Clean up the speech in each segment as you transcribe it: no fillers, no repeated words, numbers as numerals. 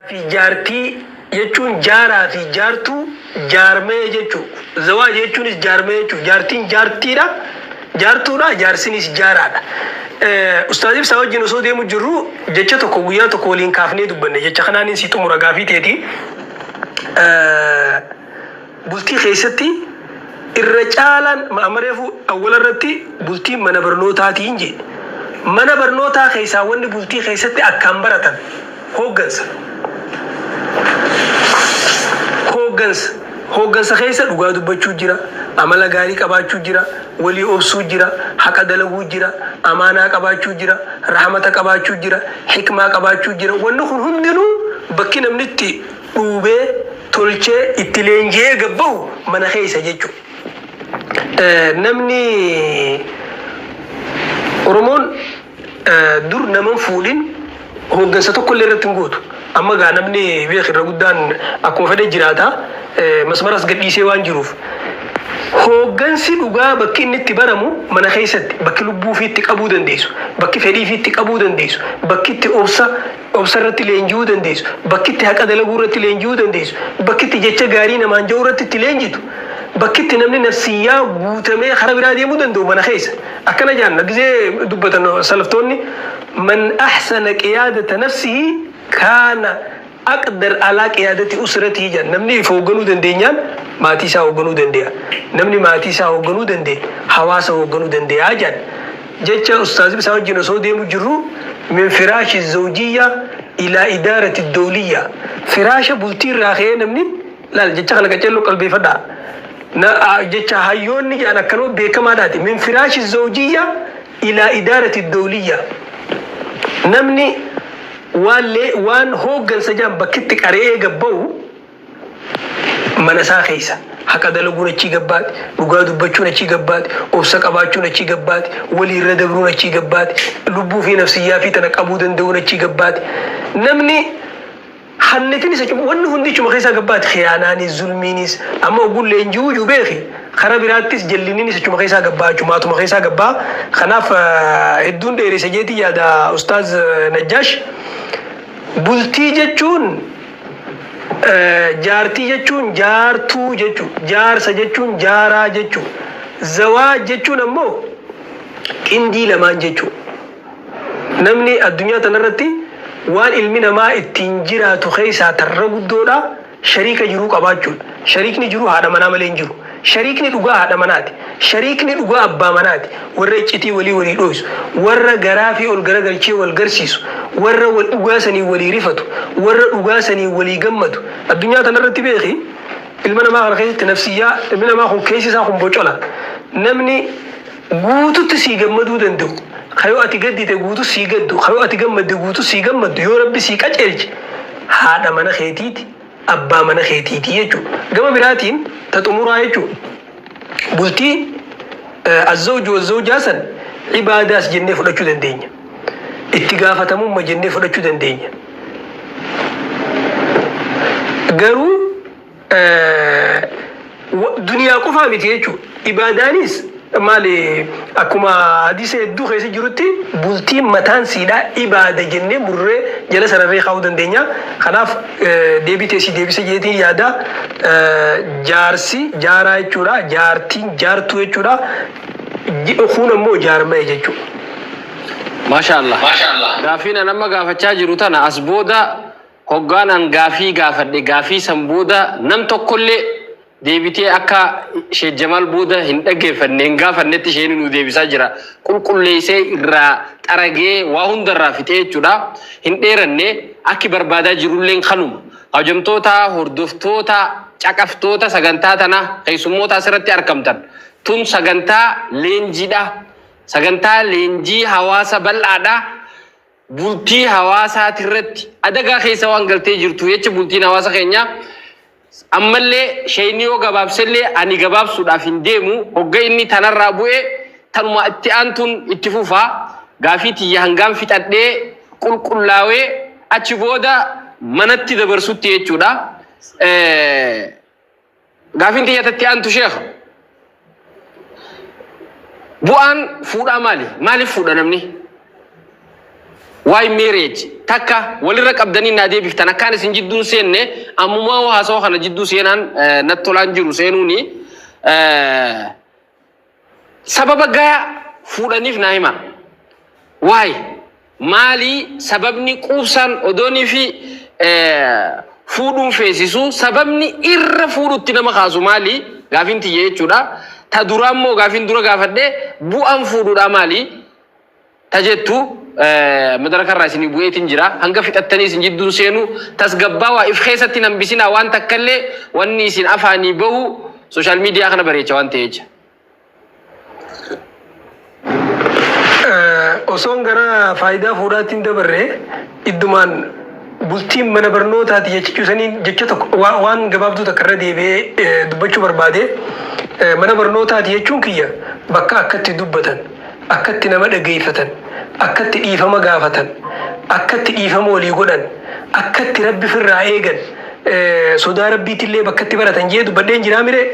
Fi jaartii jechuun jaaraa fi jaartuu jaarmee jechuu. Zawaaj jechuunis jaarmee jechuu. Jaartiin jaartiidha, jaartuudha, jaarsinis jaaraadha. Ustaaz Ibsaa wajjin osoo deemu jirru jecha tokko guyyaa tokko waliin kaafnee dubbanne. Jecha kanaanin si xumura gaafii teeti. Bultii keessatti irra caalaan amma reefu awwala irratti bultiin mana barnootaatiin jee. Mana barnootaa keessaa wanni bultii keessatti akkaan baratan hooggansa. Hooggansa. Hooggansa keessa dhugaa dubbachuu jira, amala gaarii qabaachuu jira, walii obsuu jira, haqa dalaguu jira, amaanaa qabaachuu jira, rahmata qabaachuu jira, hikmaa qabaachuu jira. Wanni kun hundinuu bakki namni itti dhuubee, tolchee, itti leenji'ee gad bahu mana keessa jechuudha. Namni Oromoon dur nama hin fuudhin hooggansa tokko illee irratti hin gootu. Amma gaa namni beek irra guddaan akkuma fedhe jiraata. Masmaras gadhiisee waan jiruuf. Hooggansi dhugaa bakki inni itti baramu mana keessatti bakki lubbuu ofii itti qabuu dandeessu, bakki fedhii ofii itti qabuu dandeessu, bakki itti obsa obsa irratti leenji'uu dandeessu, bakki itti haqa dalaguu irratti leenji'uu dandeessu, bakki itti jecha gaarii namaan ja'uu irratti itti leenjitu, bakki itti namni nafsiyyaa guutamee kara biraa deemuu danda'u mana keessa. Akkana jaan gizee dubbatan salaftoonni man ahsana qiyaadata nafsihi kaana aqdar alaa qiyaadati usratihi jedhan. Namni if hoogganuu dandeenyaan maatii isaa hoogganuu dande'a. Namni maatii isaa hoogganuu danda'e hawaasa hoogganuu dande'a jedhan. Jecha Ustaaz Ibsaa wajjin osoo deemu jirru min firaashi zawjiyya ilaa idaarati dawliyya. Firaasha bultii irraa ka'ee namni laal jecha kana qaceelloo qalbeeffadhaa. Na jecha hayyoonni jedhan akkanuma beekamaadhaati. Min firaashi zawjiyya ilaa idaarati dawliyya. Namni waan lee waan hooggansa jedhan bakkitti qare'ee gad ba'u mana isaa keessa haqa dalaguun achii gabbaati, dhugaa dubbachuun achii gabbaati, obsa qabaachuun achii gabbaati, walii irra dabruun achii gabbaati, lubbuu fi nafsiyyaa fi tana qabuu danda'uun achii gabbaati. Namni hannitin isa cubu wanni hundi achuma keessaa gabbaati. Khiyaanaanis, zulmiinis, amma ogguun leenji'uu jiru beeki. Kara biraattis jalliniinis achuma keessaa gabbaa, achumaatuma keessaa gabbaa. Kanaaf hedduun dheeressa jeetii yaada Ustaaz Najjaash. Bultii jechuun Jaartii jechuun jaartuu jechuu, jaarsa jechuun jaaraa jechuu, zawaaj jechuun ammoo qindii lamaan jechuu. Namni addunyaa tanarratti waan ilmi namaa ittiin jiraatu keessaa tarra guddoodha shariika jiruu qabaachuudha. Shariikni jiruu haadha manaa malee hin jiru. Shariikni dhugaa haadha manaati. Shariikni dhugaa abbaa manaati. Warra iccitii walii walii dhooysu, warra garaafii ol garagalchee wal garsiisu, warra wal dhugaa saniin walii rifatu, warra dhugaa saniin walii gammadu. Addunyaa tanarratti beeki, ilma namaa kana keessatti nafsiyyaa, ilmi namaa kun keessi isaa kun bocola. Namni guututti sii gammaduu danda'u, ka yoo ati gaddite guutu sii gaddu, ka yoo ati gammadde guutu sii gammaddu, yoo Rabbi sii qaceelche haadha mana keetiiti. abbaa mana keetiiti jechuudha. Gama biraatiin ta xumuraa jechuudha. Bultii azzawju wazzawjaa san ibaadaas jennee fudhachuu dandeenya. Itti gaafatamumma jennee fudhachuu dandeenya. Garuu Duniyaa qofaa miti jechuudha. Ibaadaanis maali akkuma hadiisa hedduu keessa jirutti bultiin mataan siidhaa ibaada jennee murree jala sararree kaa'uu dandeenya. Kanaaf deebii tee sii deebise jeetiin yaada. Jaarsi jaaraa jechuudha. Jaartiin jaartuu jechuudha. Kun ammoo jaarmaya jechuudha. Maasha Allah. Gaaffiin an amma gaafachaa jiru tana as booda Hoggaan an gaafii gaafadhe gaafii san booda nam tokkollee deebitee akka Sheikh Jamaal booda hin dhaggeeffanne hin gaafannetti sheeni nuu deebisaa jira. Qulqulleessee irraa xaragee waa hunda irraa fixee jechuudha. Hin dheeranne akki barbaadaa jirulleen kanuma. Kabajamtoota hordoftoota caqaftoota sagantaa tana keessummoota asirratti arkamtan tun sagantaa leenjiidha. Sagantaa leenjii hawaasa bal'aadha. Bultii hawaasaatirratti adagaa keessa waan galtee jirtu jecha bultiin hawaasa keenyaa ammallee sheeyni yoo gabaabsellee ani gabaabsuudhaaf hin deemu hogga inni tanarraa bu'e tanuma itti aantuun itti fufa gaafii tiyya hangaan fixadhee qulqullaawee achi booda manatti dabarsutti jechuudha. Gaafiin tiyya tatti aantu sheekha. Bu'aan fuudhaa maali? Maaliif fuudha namni? Why marriage? Takka walirra qabdanii naa deebiftan. Akkaan isin jidduun seenne, ammumaa haasawa kana jidduu seenaan natti tolaan jiru seenuuni. Sababa gayaa fuudhaniif naa hima. Why? Maali sababni quubsaan odoonii fi fuudhuun feesisu, sababni irra fuudhutti nama kaasu maali? Gaafiin tiyya jechuudha. Ta duraa immoo, gaafiin dura gaafadhe, bu'aan fuudhuudhaa maali? Ta jettu madaraka irraa isinii bu'eetiin jira. Hanga fixattanii isin jidduun seenu tasgabbaawaa if keessatti hin hambisinaa waan takkallee. Wanni isin afaanii bahu social media kana bareecha waan ta'e jecha. Osoon gara faayidaa fuudhaatti hin dabarre, iddumaan bultiin mana barnootaati jechuu saniin jecha tokko waan gabaabduu takka irra deebi'ee dubbachuu barbaade. Mana barnootaati jechuun kiyya bakka akkatti dubbatan, akkatti nama dhageeffatan, akkatti dhiifama gaafatan, akkatti dhiifama walii godhan, akkatti Rabbi firraa eegan, sodaa Rabbiitillee bakkatti baratan jee dubbadheen jiraa miree.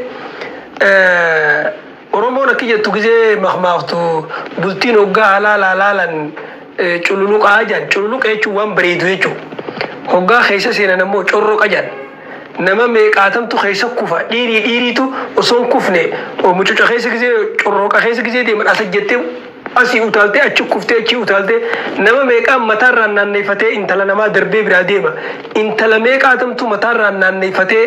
Oromoon akki jettu gizee makmaaktu, bultiin hoggaa halaala halaalan cululuqaa jedhan. Cululuqa jechuun waan bareedu jechuudha. Hoggaa keessa seenan ammoo corroqa jedhan. Nama meeqaatamtu keessa kufa? Dhiirii dhiiriitu osoo hin kufne mucuca keessa gizee, corroqa keessa gizee deeman, asa jettee asii utaaltee achi kuftee, achi utaaltee, nama meeqaan mataarraan naanneeffatee intala namaa darbee biraa deema? Intala meeqaatamtu mataarraan naanneeffatee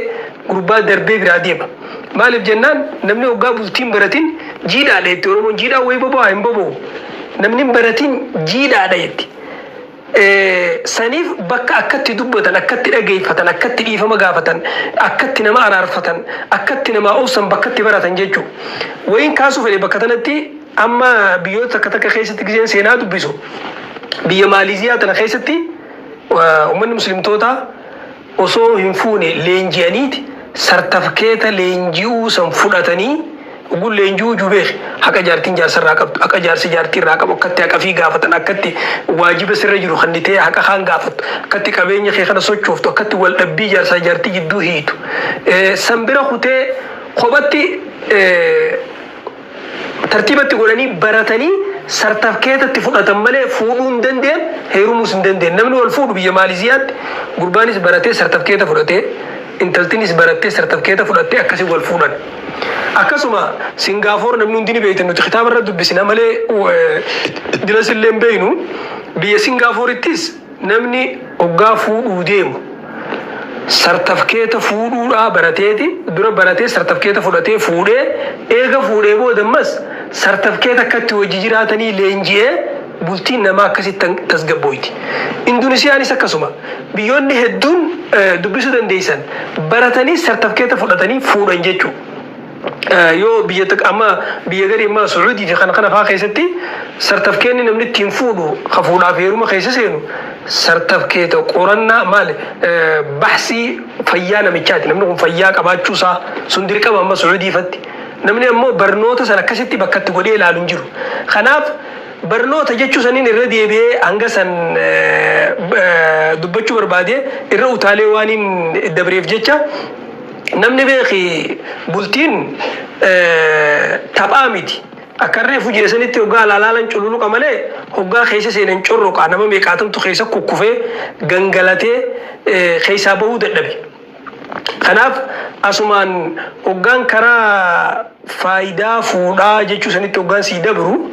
gurbaa darbee biraa deema? Maaliif jennaan, namni hoggaa bultiin baratin jiidhaadha jetti Oromoon. Jiidhaan wayii boba'aa hin boba'u. Namni hin baratin jiidhaadha jetti. Saniif bakka akkatti dubbatan, akkatti dhageeffatan, akkatti dhiifama gaafatan, akkatti nama araarfatan, akkatti namaa obsan bakkatti baratan jechuudha. Wayiin kaasuu fedhe bakka tanatti, amma biyyoota takka takka keessatti giseen seenaa dubbisu, biyya Maaliziyaa tana keessatti uummanni muslimtootaa osoo hin fuune leenji'aniiti sartafkeeta leenji'uu san fudhatanii. Oguun leenji'uu juu beeki, haqa jaartiin jaarsa irraa qabdu, haqa jaarsi jaartii irraa qabu, akkatti haqa fi gaafatan, akkatti waajiba sirra jiru kannitee haqa kaan gaafattu, akkatti qabeenya kee kana sochooftu, akkatti wal dhabbii jaarsaa jaartii jidduu hiitu, san bira kutee kophatti tartiibatti godhanii baratanii sartafkeetatti fudhatan malee fuudhuu hin dandeenye, heerumuus hin dandeenye. Namni wal fuudhu biyya Maaliziyaatti gurbaanis baratee sartafkeeta fudhatee, intaltinis barattee sartafkeeta fudhattee akkasii wal fuudhan. Akkasuma Singaafoor namni hundi ni beektan, nuti kitaaba irra dubbisina malee dilas illee hin beeknu. Biyya Singaaforittis namni hoggaa fuudhuu deemu sartafkeeta fuudhuudhaa barateeti dura baratee sartafkeeta fudhatee fuudhee, eega fuudhee booda ammas sartafkeeta akkatti hojii jiraatanii leenji'ee bultiin namaa akkasitti tasgabbooyti. Indunisiyaanis akkasuma, biyyoonni hedduun dubbisuu dandeessan baratanii sartafkeeta fudhatanii fuudhan jechuudha. Yoo biyya amma biyya garii amma Sucuudii fi kana kana fa'aa keessatti sartafkeenni namni ittiin fuudhu, ka fuudhaaf heeruma keessa seenu, sartafkeeta qorannaa maali, baxsii fayyaa namichaati. Namni kun fayyaa qabaachuu isaa sun dirqama amma Sucuudii fatti. Namni ammoo barnoota sana akkasitti bakka itti godhee ilaalu hin jiru. Kanaaf barnoota jechuu saniin irra deebi'ee hanga san dubbachuu barbaade irra utaalee waan hin dabreef jecha. Namni beeki, bultiin taphaa miti. Akka reefu jeesanitti hoggaa alaalaalan cululuqa malee hoggaa keessa seenan corroqa. Nama meeqaatamtu keessa kukkufee gangalatee keessaa bahuu dadhabe? Kanaaf asumaan hoggaan karaa faayidaa fuudhaa jechuu sanitti hoggaan sii dabru,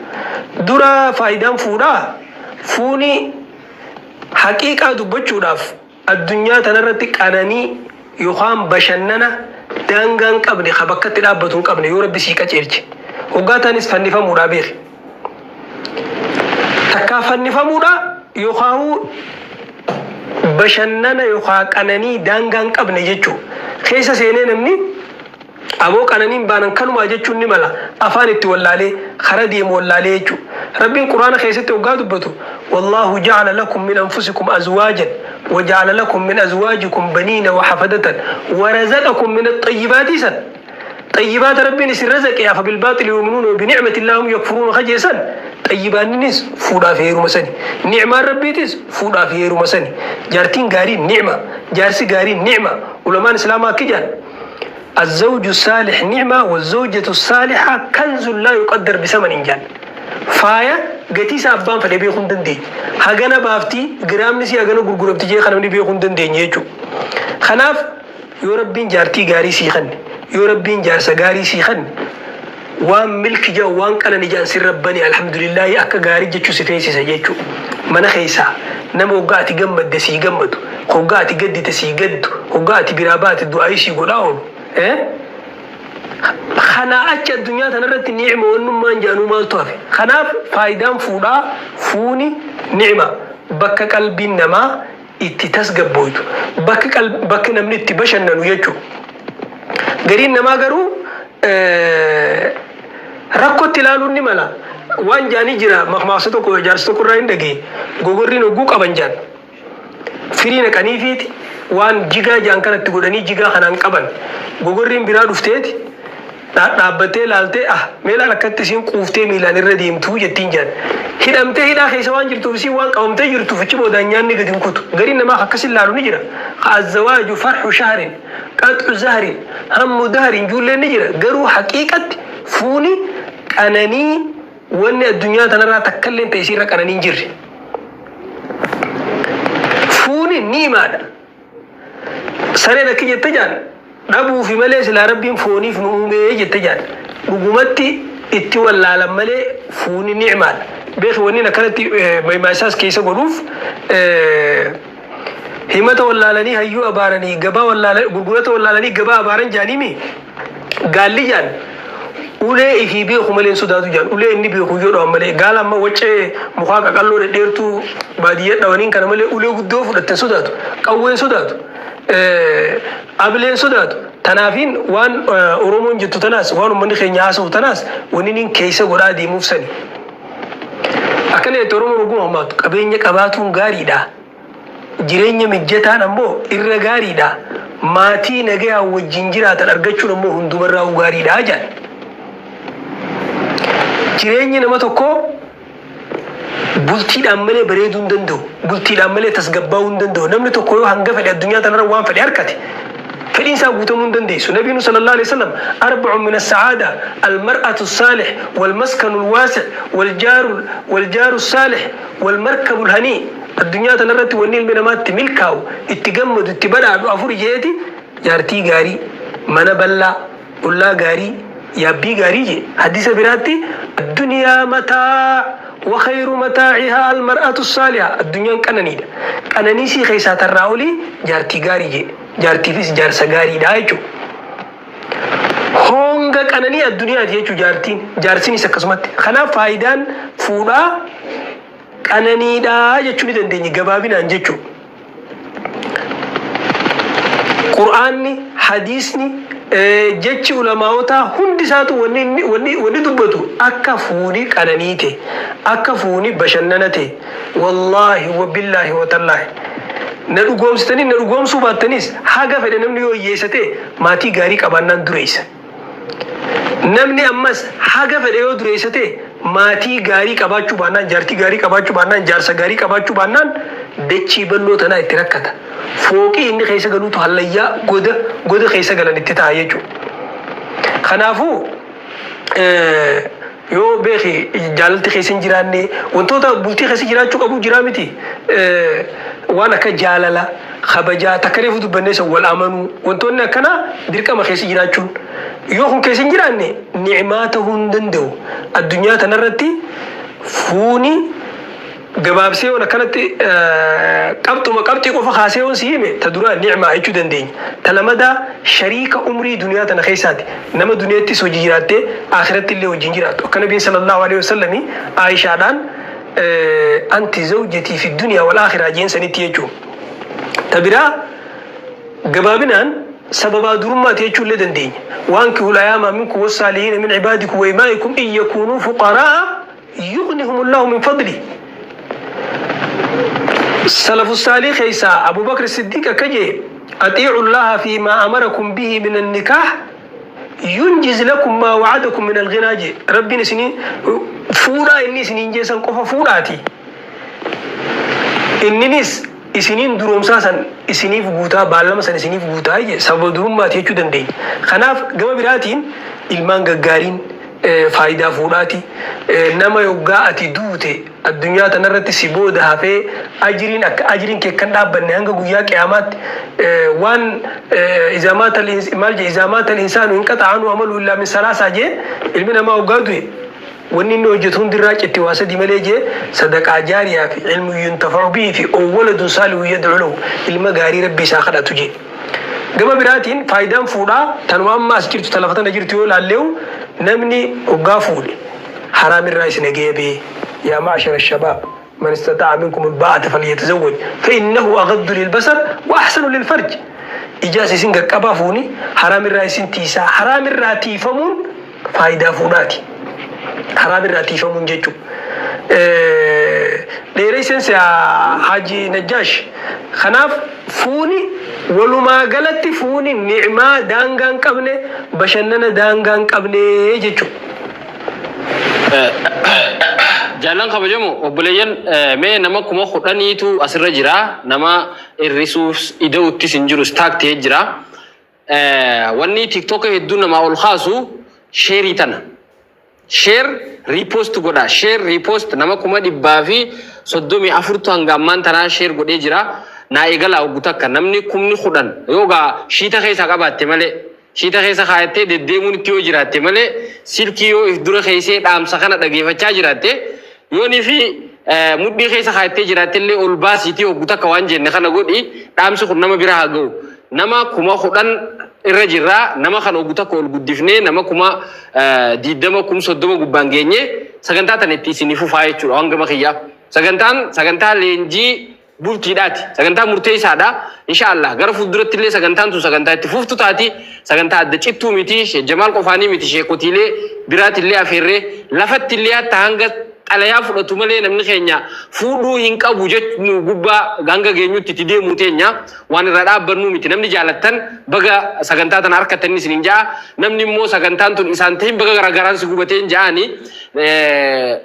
dura faayidaan fuudhaa, fuuni haqiiqaa dubbachuudhaaf addunyaa tanarratti qananii yookaan bashannana daangaa hin qabne, ka bakka itti dhaabbatu hin qabne, yoo Rabbi sii qaceelche. Hoggaa taanis fannifamuudhaa beeki. Takkaa fannifamuudha yookaan bashannana yookaan qananii daangaa hin qabne jechuudha. Keessa seenee namni aboo qananiin baanan kanumaa jechuun ni mala, afaan itti wallaalee, kara deemu wallaalee jechuudha. Rabbiin Quraana keessatti hoggaa dubbatu, "Wallaahu ja'ala lakum min anfusikum azwaajan wa ja'ala lakum min azwaajikum baniina wa hafadatan wa razaqakum min at-xayyibaati" san xayyibaata Rabbiin isin razaqe, "Afa bilbaaxili yu'minuuna wa binicmati illaahi hum yakfuruuna" kajeessan. Xayyibaanninis fuudhaa fi heeruma sani, nicmaan Rabbiitis fuudhaa fi heeruma sani. Jaartiin gaariin nicma, jaarsi gaariin nicma. Ulamaan islaamaa akki jedhan, "الزوج الصالح نعمة والزوجة الصالحة كنز لا يقدر بثمن" jedhan. Faaya gatii isaa abbaan fedhe beekuu hin dandeenye. Hagana baaftii giraamni isii hagana gurguramti jee kan namni beekuu hin dandeenye jechuudha. Kanaaf yoo Rabbiin jaartii gaarii sii kanne, yoo Rabbiin jaarsa gaarii sii kanne, waan milki jedhan waan qanani jedhan sirra bane, alhamdulillaahi, akka gaarii jechuu si feesisa jechuu. Mana keessaa nama hoggaa ati gammadde sii gammadu, hoggaa ati gaddite sii gaddu, hoggaa ati biraa baate du'aayii sii godhaa oolu. Kanaa achi addunyaa tanarratti ni'ima wannummaan jedhanuu maaltu hafe? Kanaaf faayidaan fuudhaa, fuuni ni'ima, bakka qalbiin namaa itti tasgabbooytu, bakka namni itti bashannanu jechuudha. Gariin namaa garuu rakkootti ilaaluun ni mala. Waan jaanii jira, makmaaksa tokko jaarsa tokko irraa hin dhagaye. Gogorriin hogguu qaban jaan. Firii naqaniifiiti waan jigaa jaan kanatti godhanii jigaa kanaan qaban. Gogorriin biraa dhufteeti dhaabbattee ilaaltee, "Ah, mee laal akkatti isiin quuftee miilaan irra deemtuu," jettiin jaan. Hidhamtee hidhaa keessa waan jirtuuf, isiin waan qabamtee jirtuuf, achi boodaan nyaanni gadi hin kutu. Gariin namaa akkas ilaalu ni jira. الزواج فرح شهر، قطع زهر، هم دهر ijoolleen ni jira. Garuu haqiiqatti fuuni qananii wanni addunyaa tanarraa takkallee ta'e isiirra qananii hin jirre. Fuuni ni'imaadha. Sareen akki jette jaan, "Dhabuufi malee silaa Rabbiin fooniif nu uumee," jette jaan. Dhugumatti itti wallaalan malee fuuni ni'imaadha. Beeki, wanni akkanatti maymaasaas keessa godhuuf, himata wallaalanii hayyuu abaaranii, gabaa wallaalanii gurgurata wallaalanii gabaa abaaran jaaniimi. Gaalli jaan ulee ifii beeku malee hin sodaatu jaan. Ulee inni beeku yoo dhawan malee, gaala amma waccee mukaa qaqalloo dhedheertuu baadiyyaa dhawaniin kana malee ulee guddoo fudhatte hin sodaatu, qawwee hin sodaatu, ablee hin sodaatu. Tanaafiin waan Oromoon jettu tanaas, waan uummanni keenya haasa'u tanaas, wanni inni keessa godhaa deemuuf sani. Akkana jette Oromoon oguma hammaatu: qabeenya qabaatuun gaariidha. Jireenya mijataan ammoo irra gaariidha. Maatii nagayaan wajjin jiraatan argachuun ammoo hundumarraa gaariidha jedhan. Jireenyi nama tokkoo bultiidhaan malee bareeduu hin danda'u. Bultiidhaan malee tasgabbaa'uu hin danda'u. Namni tokko yoo hanga fedhe addunyaa tanarra waan fedhe harkate, fedhiin isaa guutamuu hin dandeessu. Nabiin صلى الله عليه وسلم أربع من السعادة: المرأة الصالح والمسكن الواسع والجار الصالح والمركب الهنيء. Addunyaa tanarratti wanni ilmi namaatti milkaa'u, itti gammadu, itti badhaadhu afur jeeti: jaartii gaarii, mana bal'aa, ollaa gaarii, yaabbii gaarii jee. Hadiisa biraatti الدنيا متاع وخير متاعها المرأة الصالحة. Addunyaan qananiidha. Qananii sii keessaa tarraa olii jaartii gaarii jee. Jaartiifis jaarsa gaariidha jechuudha. Honga qananii addunyaati jechuudha jaartiin. Jaarsinis akkasumatti. Kanaaf faayidaan fuudhaa qananiidha jechuu ni dandeenya gabaabinaan jechuudha. Qur'aanni, hadiisni, jechi ulamaawotaa hundi isaatu wanni dubbatu akka fuuni qananii ta'e, akka fuuni bashannana ta'e, wallaahi wabillaahi watallaahi. Na dhugoomsitanii na dhugoomsuu baattanis, haga fedhe namni yoo hiyyeessa ta'e, maatii gaarii qabaannaan dureessa. Namni ammas haga fedhe yoo dureessa ta'e, maatii gaarii qabaachuu baannaan, jaartii gaarii qabaachuu baannaan, jaarsa gaarii qabaachuu baannaan, dachii bal'oo tanaa itti rakkata. Fooqii inni keessa galuutu hallayyaa goda goda keessa galan itti ta'a jechuudha. Kanaafuu yoo beeki jaalalti keessa hin jiraanne, wantoota bultii keessa jiraachuu qabu jiraa miti. Waan akka jaalala, kabajaa, takka reefu dubbannee san, wal amanuu, wantoonni akkanaa dirqama keessa jiraachuun. Yoo kun keessa hin jiraanne, ni'maa ta'uu hin danda'u. Addunyaa tanarratti fuuni gabaabsee waan akkanatti qabxuma qabxii qofa kaasee yoon si hime, ta duraa ni'maa jechuu dandeenya. Ta lamadaa shariika umrii duniyaa tana keessaati. Nama duniyaattis hojii jiraattee akhiratti illee wajjin jiraattu. Akka Nabiin صلى الله عليه وسلم Aayishaadhaan "أنت زوجتي في الدنيا والآخرة" jeen sanitti jechuudha. Ta biraa gabaabinaan sababaa durummaati jechuu illee dandeenya. وأنكحوا الأيامى منكم والصالحين من عبادكم وإمائكم إن يكونوا فقراء يغنهم الله من فضله. سلف الصالح keessaa Abu Bakr Siddiq akka jee: "أطيعوا الله فيما أمركم به من النكاح ينجز لكم ما وعدكم من الغنى" jee. Rabbiin isinii fuudhaa inni isiniin jeessan qofa fuudhaati. Inninis isiniin duroomsaa san isiniif guutaa, baallama san isiniif guutaa jee. Sababa durummaati jechuu dandeenya. Kanaaf gama biraatiin ilmaan gaggaariin Faayidaa fuudhaati. Nama yoggaa ati duute addunyaa tanarratti si booda hafee ajriin akka ajriin kee kan dhaabbanne hanga guyyaa qiyaamaatti, waan إذا مات maal jee, إذا مات الإنسان انقطع عنه عمله إلا من ثلاثة jee. Ilmi namaa hoggaa du'e wanni inni hojjetu hundirraa citti waa sadi malee jee: sadaqaa jaariyaa fi علم ينتفع به fi أو ولد صالح يدعو له, ilma gaarii Rabbi isaa kadhatu jee. Gama biraatiin faayidaan fuudhaa tanuma amma as jirtu, ta lafa tana jirtu yoo laalleewu, namni hoggaa fuudhe haraam irraa isin nagee bee. يا معشر الشباب، من استطاع منكم الباءة فليتزوج فإنه أغض للبصر وأحسن للفرج. Ijaas isin qaqqabaa, fuuni haraam irraa isin tiisaa. Haraam irraa tiifamuun faayidaa fuudhaati, haraam irraa tiifamuun jechuudha. Dheereessensi Haji Najjaash. Kanaaf fuuni walumaa galatti fuuni ni'maa daangaa hin qabne, bashannana daangaa hin qabne jechuudha. Jaallan kabajamu obboleeyyan, mee nama 10,000tu asirra jira. Nama hir'isuuf ida'uttis hin jiru, stuck ta'ee jira. Wanni TikTok hedduu namaa ol kaasu share tana. Share, repost godha. Share, repost. Nama 134,000tu hanga ammaan tanaa share godhee jira. Naa eegalaa hoggu takka namni 10,000 yoogaa shiita keessa qabaatte malee, shiita keessa kaayattee deddeemuun itti yoo jiraatte malee, silkii yoo if dura keessee dhaamsa kana dhageeffachaa jiraatte, yoonii fi mudhii keessa kaayattee jiraatte illee, ol baasiitii hoggu takka waan jenne kana godhi. Dhaamsi kun nama bira haa ga'u. Nama 10,000 irra jirraa. Nama kana hoggu takka ol guddifnee nama 20,000, 30,000 gubbaan geenye sagantaa tana itti isinii fufaa jechuudha. Waan gama kiyyaa sagantaan sagantaa leenjii bultiidhaati. Sagantaa murteessaadha. Inshaallah gara fuulduratti illee sagantaan tun sagantaa itti fuftu taati. Sagantaa adda cittuu miti. Sheekh Jamaal qofaanii miti. Sheekotiilee biraatillee afeerree lafatti illee hatta hanga xalayaa fudhatu malee namni keenya fuudhuu hin qabu jechuu gubbaa hanga geenyutti itti deemuu teenya waan irra dhaabbannu miti. Namni jaalattan baga sagantaa tana harkattan isiniin ja'a. Namni immoo sagantaan tun isaan ta'in baga garaagaraan si gubateen ja'ani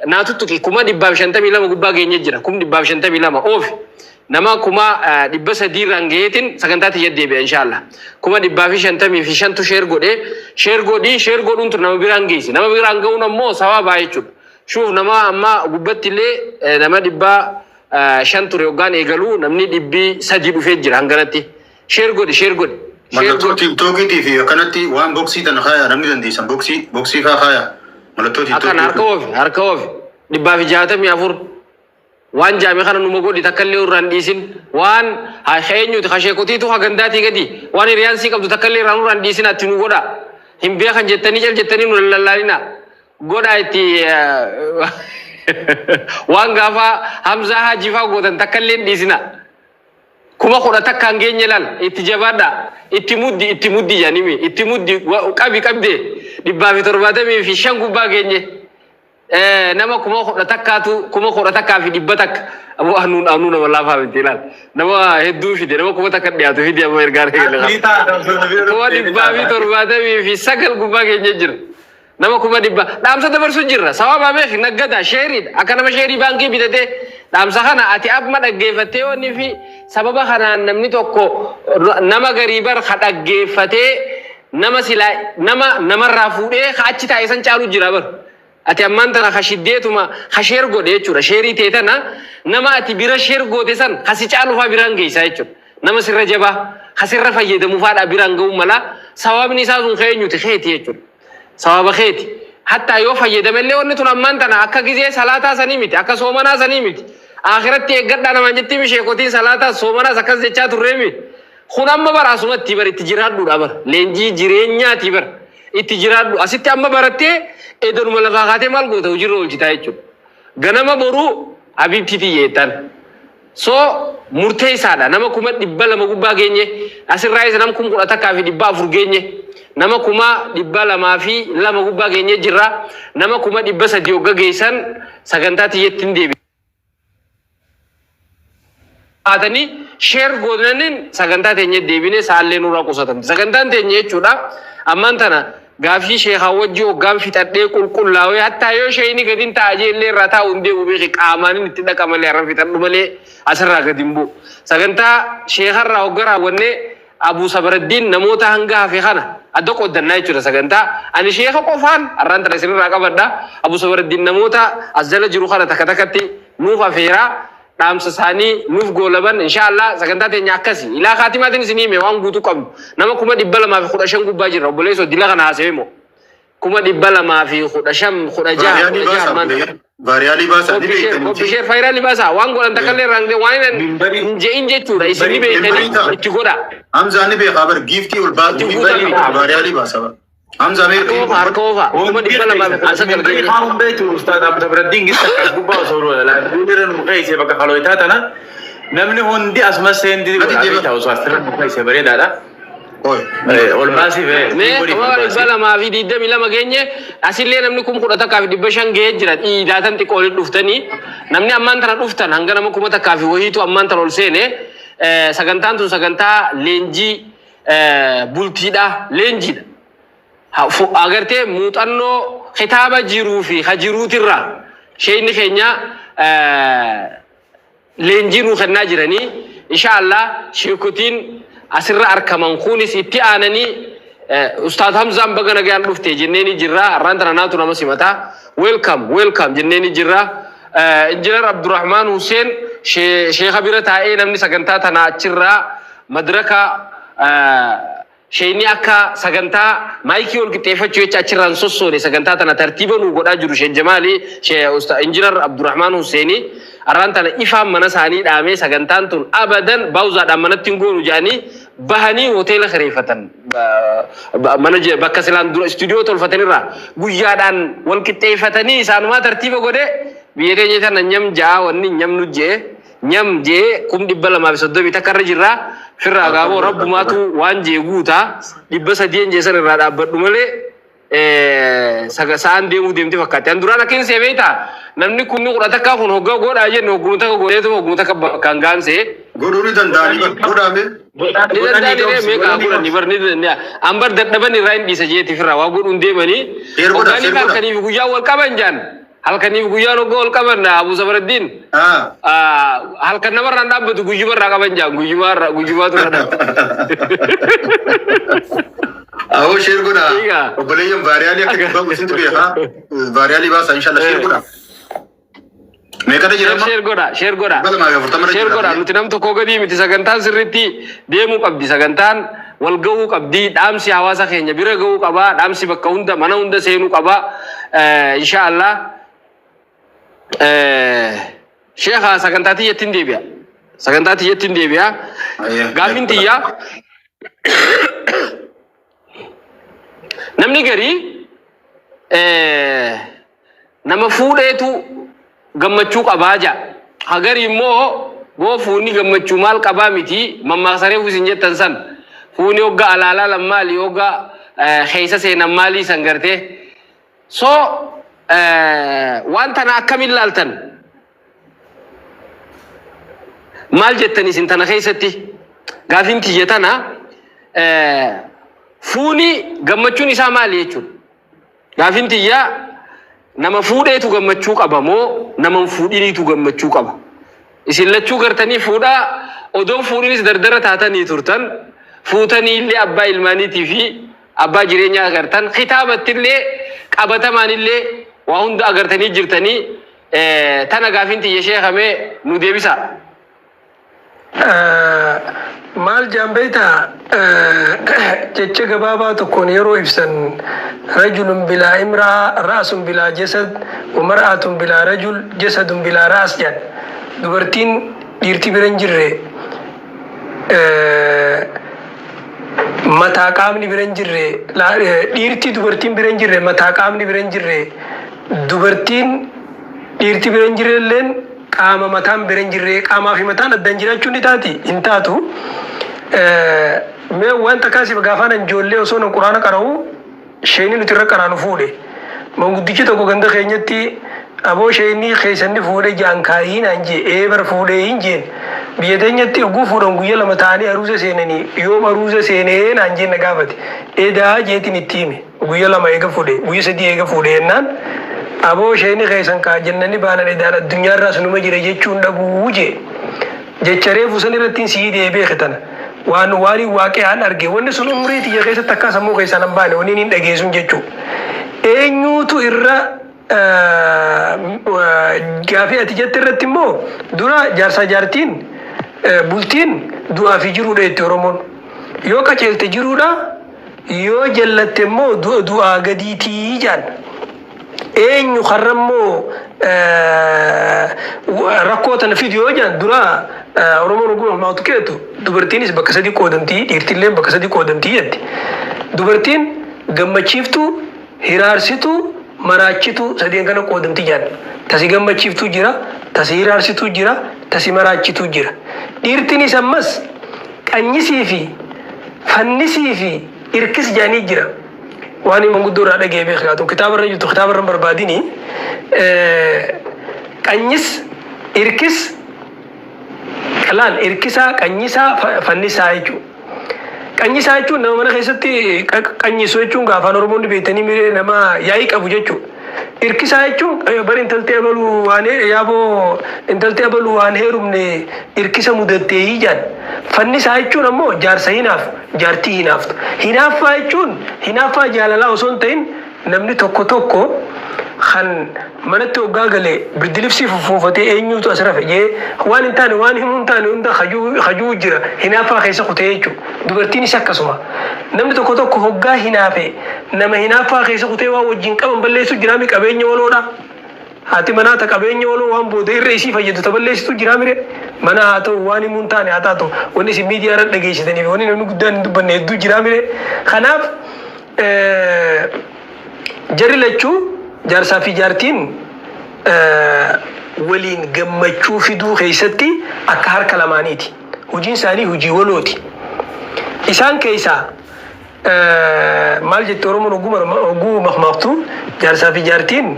naa tuttuqi. 152,000 gubbaa geenye jira. 152,000 oofi. Nama 300,000 irraan gaheetiin sagantaa tiyya deebi'a inshaallah. 155,000tu share godhee. Share godhii, share godhuun tun nama biraan geessi. Nama biraan ga'uun ammoo sawaabaa jechuudha. Shuuf, nama amma gubbatti illee nama 500 ture hoggaan eegaluu, namni 300 dhufee jira hanganatti. Share godhi, share godhi. Share Mallattoo godhi. TikTokiitii fi akkanatti waan boxii tana kaayaa, namni dandeessan boxii faa kaayaa. Mallattoo Akkan harka TikTokii. oofi, harka oofi. 164. Waan jaame kana numa godhi, takka illee irraan dhiisin. Waan haa eenyuti kasheekotiitu hagandaatii gadi waan hiriyaan sii qabdu takka illee irraan irraan dhiisin atti nu godha. Hin beekan jettanii cal jettanii nu lallaalina. Godha itti. Waan gaafa Hamzaa Haajii faa gootan takka illee hin dhiisina. 11,000 geenye laal. Itti jabaadha. Itti muddi, itti muddi jedhanimi. Itti muddi, qabi qabde. 175 gubbaa geenye. Nama 11,000tu, 11,100. Abu anuun anuu nama laafaa miti ilaal. Nama hedduu fide, nama 1,000 dhiyaatu fide. Amma ergaan eegale 179,000 gubbaa geenye jira. Nama 100,000 dhaamsa dabarsu jirra. Sababa beek naggada shareiidha. Akka nama share baankii bitatee dhaamsa kana ati amma dhaggeeffattee wanni fi sababa kanaan namni tokko nama garii bar ka dhaggeeffatee nama silaa nama namarraa fuudhee ka achi taa'e san caalu jira bar. Ati ammaan tana ka shiddeetuma ka share godhe jechuudha. Share ta'e tana nama ati bira share goote san ka si caalu faa biraan geessaa jechuudha. Nama sirra jabaa ka sirra fayyadamu faadhaa biraan ga'uu mala. Sababni isaa sun keenyuti keeti jechuudha. Sababa keeti. Hattaa yoo fayyadamellee wanni tun ammaan tana akka gizee salaataa sanii miti, akka soomanaa sanii miti. Akhiratti eeggadhaa namaan jetti misheekotiin salaataas soomanaas akkas jechaa turreemi. Kun amma bara asumatti bar itti jiraadhuudha bar. Leenjii jireenyaati bar. Itti jiraadhu. Asitti amma barattee edanuma lafaa kaatee maal goota, hojiirra oolchitaa jechuudha. Ganama boruu حبيبتي tiyyeettan. So murteessaadha. Nama 200,000 gubbaa geenye. Asirraa isa nama 11,400 geenye. Nama 202,000 gubbaa geenye jirra. Nama 300,000 hogga geessan sagantaa tiyyatti hin deebi. Haatanii share godhaniin sagantaa teenya deebinee saallee nurraa qusatamti. Sagantaan teenya jechuudha. Ammaan tana gaafii sheekaa wajji hoggaan fixadhee qulqullaawee, hattaa yoo sheeyni gadin ta'a jeellee irraa taa'u hin deemu beeki, qaamaanin itti dhaqa malee har'a fixadhu malee asirraa gadi hin bu'u. Sagantaa sheekarraa hogga raawwannee Abuu Sabaraddiin namoota hanga hafe kana adda qooddannaa jechuudha sagantaa. Ani sheeka qofaan har'aan tana isinirraa qabadha. Abuu Sabaraddiin namoota as jala jiru kana takka takkatti nuuf afeeraa dhaamsa isaanii nuuf goolaban insha Allah. Sagantaa teenya akkasi ilaa kaatimaatiin isin hime waan guutuu qabnu. Nama 215,000 gubbaa jirra, obboleessoo dila kana haasa'e moo 215,000, 16. Vaariyaalii 16 baasaa ammaan. obboleeyyan. Vaariyaalii baasaa ni Koppii sheer beektanii. Koppii sheer faayiraalii baasaa waan godhan takka illee irraa waan hin Minbarii hin je'in jechuudha. Isin ni minbarii beektanii Minbarii ta'a. itti godha. Hamzaan ni beekaa bar giiftii ol baa Itti minbarii guutaa. vaariyaalii baasaa bar. Hamzaa mee Harka oofa, harka oofa, 219 Minbarii geenye. kaa'uun beektu Ustaaz Abdabraddiin gissa as gubbaa osoo irra nu keesse bakka kalooyitaa tana namni hundi asuma seentii Ati godhaa jeba. beektaa osoo asirra nu keesse bareedaadha. Oi. Ol baasii bee Mee godhi kuma ol dhibba baasii. lamaa fi digdamii lama geenye. Asillee namni 11,500 gahee jira. Dhiidaatan xiqqoo olitti dhuftanii namni ammaan tana dhuftan hanga nama 1000 fi wahiitu ammaan tana ol seene. Sagantaan tun sagantaa leenjii bultiidha, leenjiidha. Agartee muuxannoo kitaaba jiruu fi ka jiruutirraa sheeyni keenya leenjii nuu kennaa jiranii. Insha Allah sheekotiin asirra arkaman kunis itti aananii Ustaaz Hamzaan baga nagaan dhufte jenneeni jirra. Har'aan tana naatu nama simataa, welcome, welcome jenneeni jirra. Injinar Abdurrahmaan Hussein sheeka bira taa'ee namni sagantaa tana achirraa madraka sheeyni akka sagantaa maayikii ol qixxeeffachuu jecha achirraan sossoone sagantaa tana tartiiba nuu godhaa jiru Sheek Jamaali Injinar Abdurrahmaan Husseeni har'aan tana ifaan mana isaanii dhaamee sagantaan tun abadan baawuzaadhaan manatti hin goonu jedhanii bahanii hoteela kireeffatan. Mana bakka silaan dura istuudiyoo tolfatanirraa guyyaadhaan wal qixxeeffatanii isaanumaa tartiiba godhe. Biyya teenya tana nyam ja'a wanni nyamnu je'e nyam je'e 231,000 irra jirra. Firraa gaaboo rabbumaatu waan jee guutaa 300 jeesan irraa dhaabbadhu malee sa'aan deemuu deemti fakkaatti. An duraan akka hin see beektaa, namni 11,000 kun hoggaa godhaa jennu hogguma takka godheetu hogguma takka bakkaan gaansee. Godhuu ni danda'anii bar godhaame. Ni danda'anii meeqa godhanii bar ni danda'a. An bar dadhaban irraa hin dhiisa jeeti firraa waa godhuun deemanii. Sheer godha, Hoggaaniif sheer godha. halkaniif guyyaa wal qaban jaan. Halkaniif guyyaan hoggaa wal qaban Abu Safaraddiin. Halkan namarraan dhaabbatu guyyumarraa qaban jaan, guyyumarraa guyyumaatu irra dhaabbata. Awoo share godha. Egaa. Obboleeyyan vaariyaalii akka dhibba isintu beekaa. Vaariyaalii baasaa inshallah share godha. Meeqatu jira amma? Share godha, share godha. 240 irra Share jira. godha. Nuti nam tokko gadi miti. Sagantaan sirriitti deemuu qabdi. Sagantaan wal gahuu qabdi. Dhaamsi hawaasa keenya bira gahuu qaba. Dhaamsi bakka hunda mana hunda seenuu qaba. Insha Allah. Sheekha, sagantaa tiyyatti hin deebi'a. Sagantaa tiyyatti hin deebi'a. Ayyee. Gaaffiin tiyyaa, namni garii nama fuudheetu gammachuu qabaa ja'a. Hagarii immoo boo fuuni gammachuu maal qabaa miti, mammaaksa reefu isin jettan san fuuni hogga alaalaa lammaali hogga keessa seenan maalii san gartee. So waan tana akkamiin laaltan? Maal jettan isin tana keessatti? Gaafiin tiyya tana, fuuni gammachuun isaa maali jechuudha. Gaafiin tiyya, nama fuudheetu gammachuu qaba moo nama hin fuudhiniitu gammachuu qaba? Isin lachuu gartanii fuudhaa odoon fuudhinis dardara taatanii turtan, fuutanii illee abbaa ilmaaniitii fi abbaa jireenyaa agartan, kitaabatti illee qabatamaan illee waa hunda agartanii jirtanii. Tana gaafiin tiyya, sheekamee nu deebisaa. Maal jaan beektaa, jecha gabaabaa tokkoon yeroo ibsan, rajulun bilaa imra'a ra'sun bilaa jasad wa mar'atun bilaa rajul jasadun bilaa ra'as jedhan. Dubartiin dhiirti bira hin jirre mataa qaamni bira hin jirre, dhiirti dubartiin bira hin jirre mataa qaamni bira hin jirre, dubartiin dhiirti bira hin jirre illeen qaama mataan bira hin jirre. Qaamaa fi mataan addaan jiraachuun ni taati? Hin taatu. Mee wanta kaasiif gaafaan ijoollee osoo nan quraana qara'u sheeni nuti irra qaraanu fuudhe. Manguddichi tokko ganda keenyatti, "Aboo, sheenii keessanni fuudhe jaan kaayii," naan jee. "Ee bar fuudhee," hin jeen. "Biyya teenyatti oguu fuudhan guyya 2 ta'anii aruuza seenanii, yoom aruuza seenee?" naan jeen na gaafate. "Edaa," jeetiin itti hime. Guyya 2 eega fuudhe, guyya 3 eega fuudhe jennaan, "Aboo, sheeni keessan kaa jennani baanan edaan addunyaarraas numa jira jechuun dhabuu," jee. Jecha reefu san irrattiin sii deebi'e tana. Waan waan waaqe'aan arge, wanni sun umrii tiyya keessatti akka sammuu keessaa nan baane, wanni hin dhageessun jechuu. Eenyuutu irra gaafii ati jette irratti immoo, dura jaarsaa jaartiin bultiin du'aa fi jiruudha jetti Oromoon. Yoo qaceelte jiruudha, yoo jallatte immoo du'aa gadiitii jaan. Eenyu karra immoo rakkoo tana fidu yoo jedhan, dura Oromoon ogummaa maatu keetu dubartiinis bakka sadii qoodamtii, dhiirtillee bakka sadii qoodamtii jetti. Dubartiin gammachiiftuu, hiraarsituu, maraachituu sadeen kana qoodamtii jedhan. Tasi gammachiiftuu jira, tasi hiraarsituu jira, tasi maraachituu jira. Dhiirtinis ammas qanyisii fi fannisii fi irkis jedhanii jira. Waan manguddoo irraa dhaga'ee beekaatu kitaaba irra jirtu, kitaaba irra hin barbaadini. Qanyis, irkis, laal, irkisaa, qanyisaa, fannisaa jechuudha. Qanyisaa jechuun nama mana keessatti qanyisu jechuun afaan Oromoonni beektanii miree nama yaa'ii qabu jechuudha. Irkisaa jechuun bari intalti abaluu waan yaaboo intalti abaluu waan heerumne irkisa mudattee jaan. Fannisaa jechuun ammoo jaarsa hinaafu, jaartii hinaaftu. Hinaaffaa jechuun hinaaffaa jaalalaa osoo hin ta'in, namni tokko tokko kan manatti hoggaa galee birdilibsii fuffuufatee eenyuutu as rafe jee waan hin taane, waan himuu hin taane hunda hajuu jira, hinaaffaa keessa kutee jechuudha. Dubartiinis akkasuma. Namni tokko tokko hoggaa hinaafe nama hinaaffaa keessa kutee waan wajjin qaban balleessu jiraami, qabeenya waloodha. Haati manaa ta qabeenya waloo waan booda irra isii fayyadu ta balleessitu jiraa mire. Mana haa ta'u, waan himuu hin taane haa taatu, wanni isin miidiyaa irra dhageessitanii fi wanni namni guddaan hin dubbanne hedduu jiraa mire. Kanaaf jarri lachuu, jaarsaa fi jaartiin, waliin gammachuu fiduu keessatti akka harka lamaaniiti. Hojiin isaanii hojii walooti. Isaan keessaa maal jette Oromoon hogguu makmaaktu? Jaarsaa fi jaartiin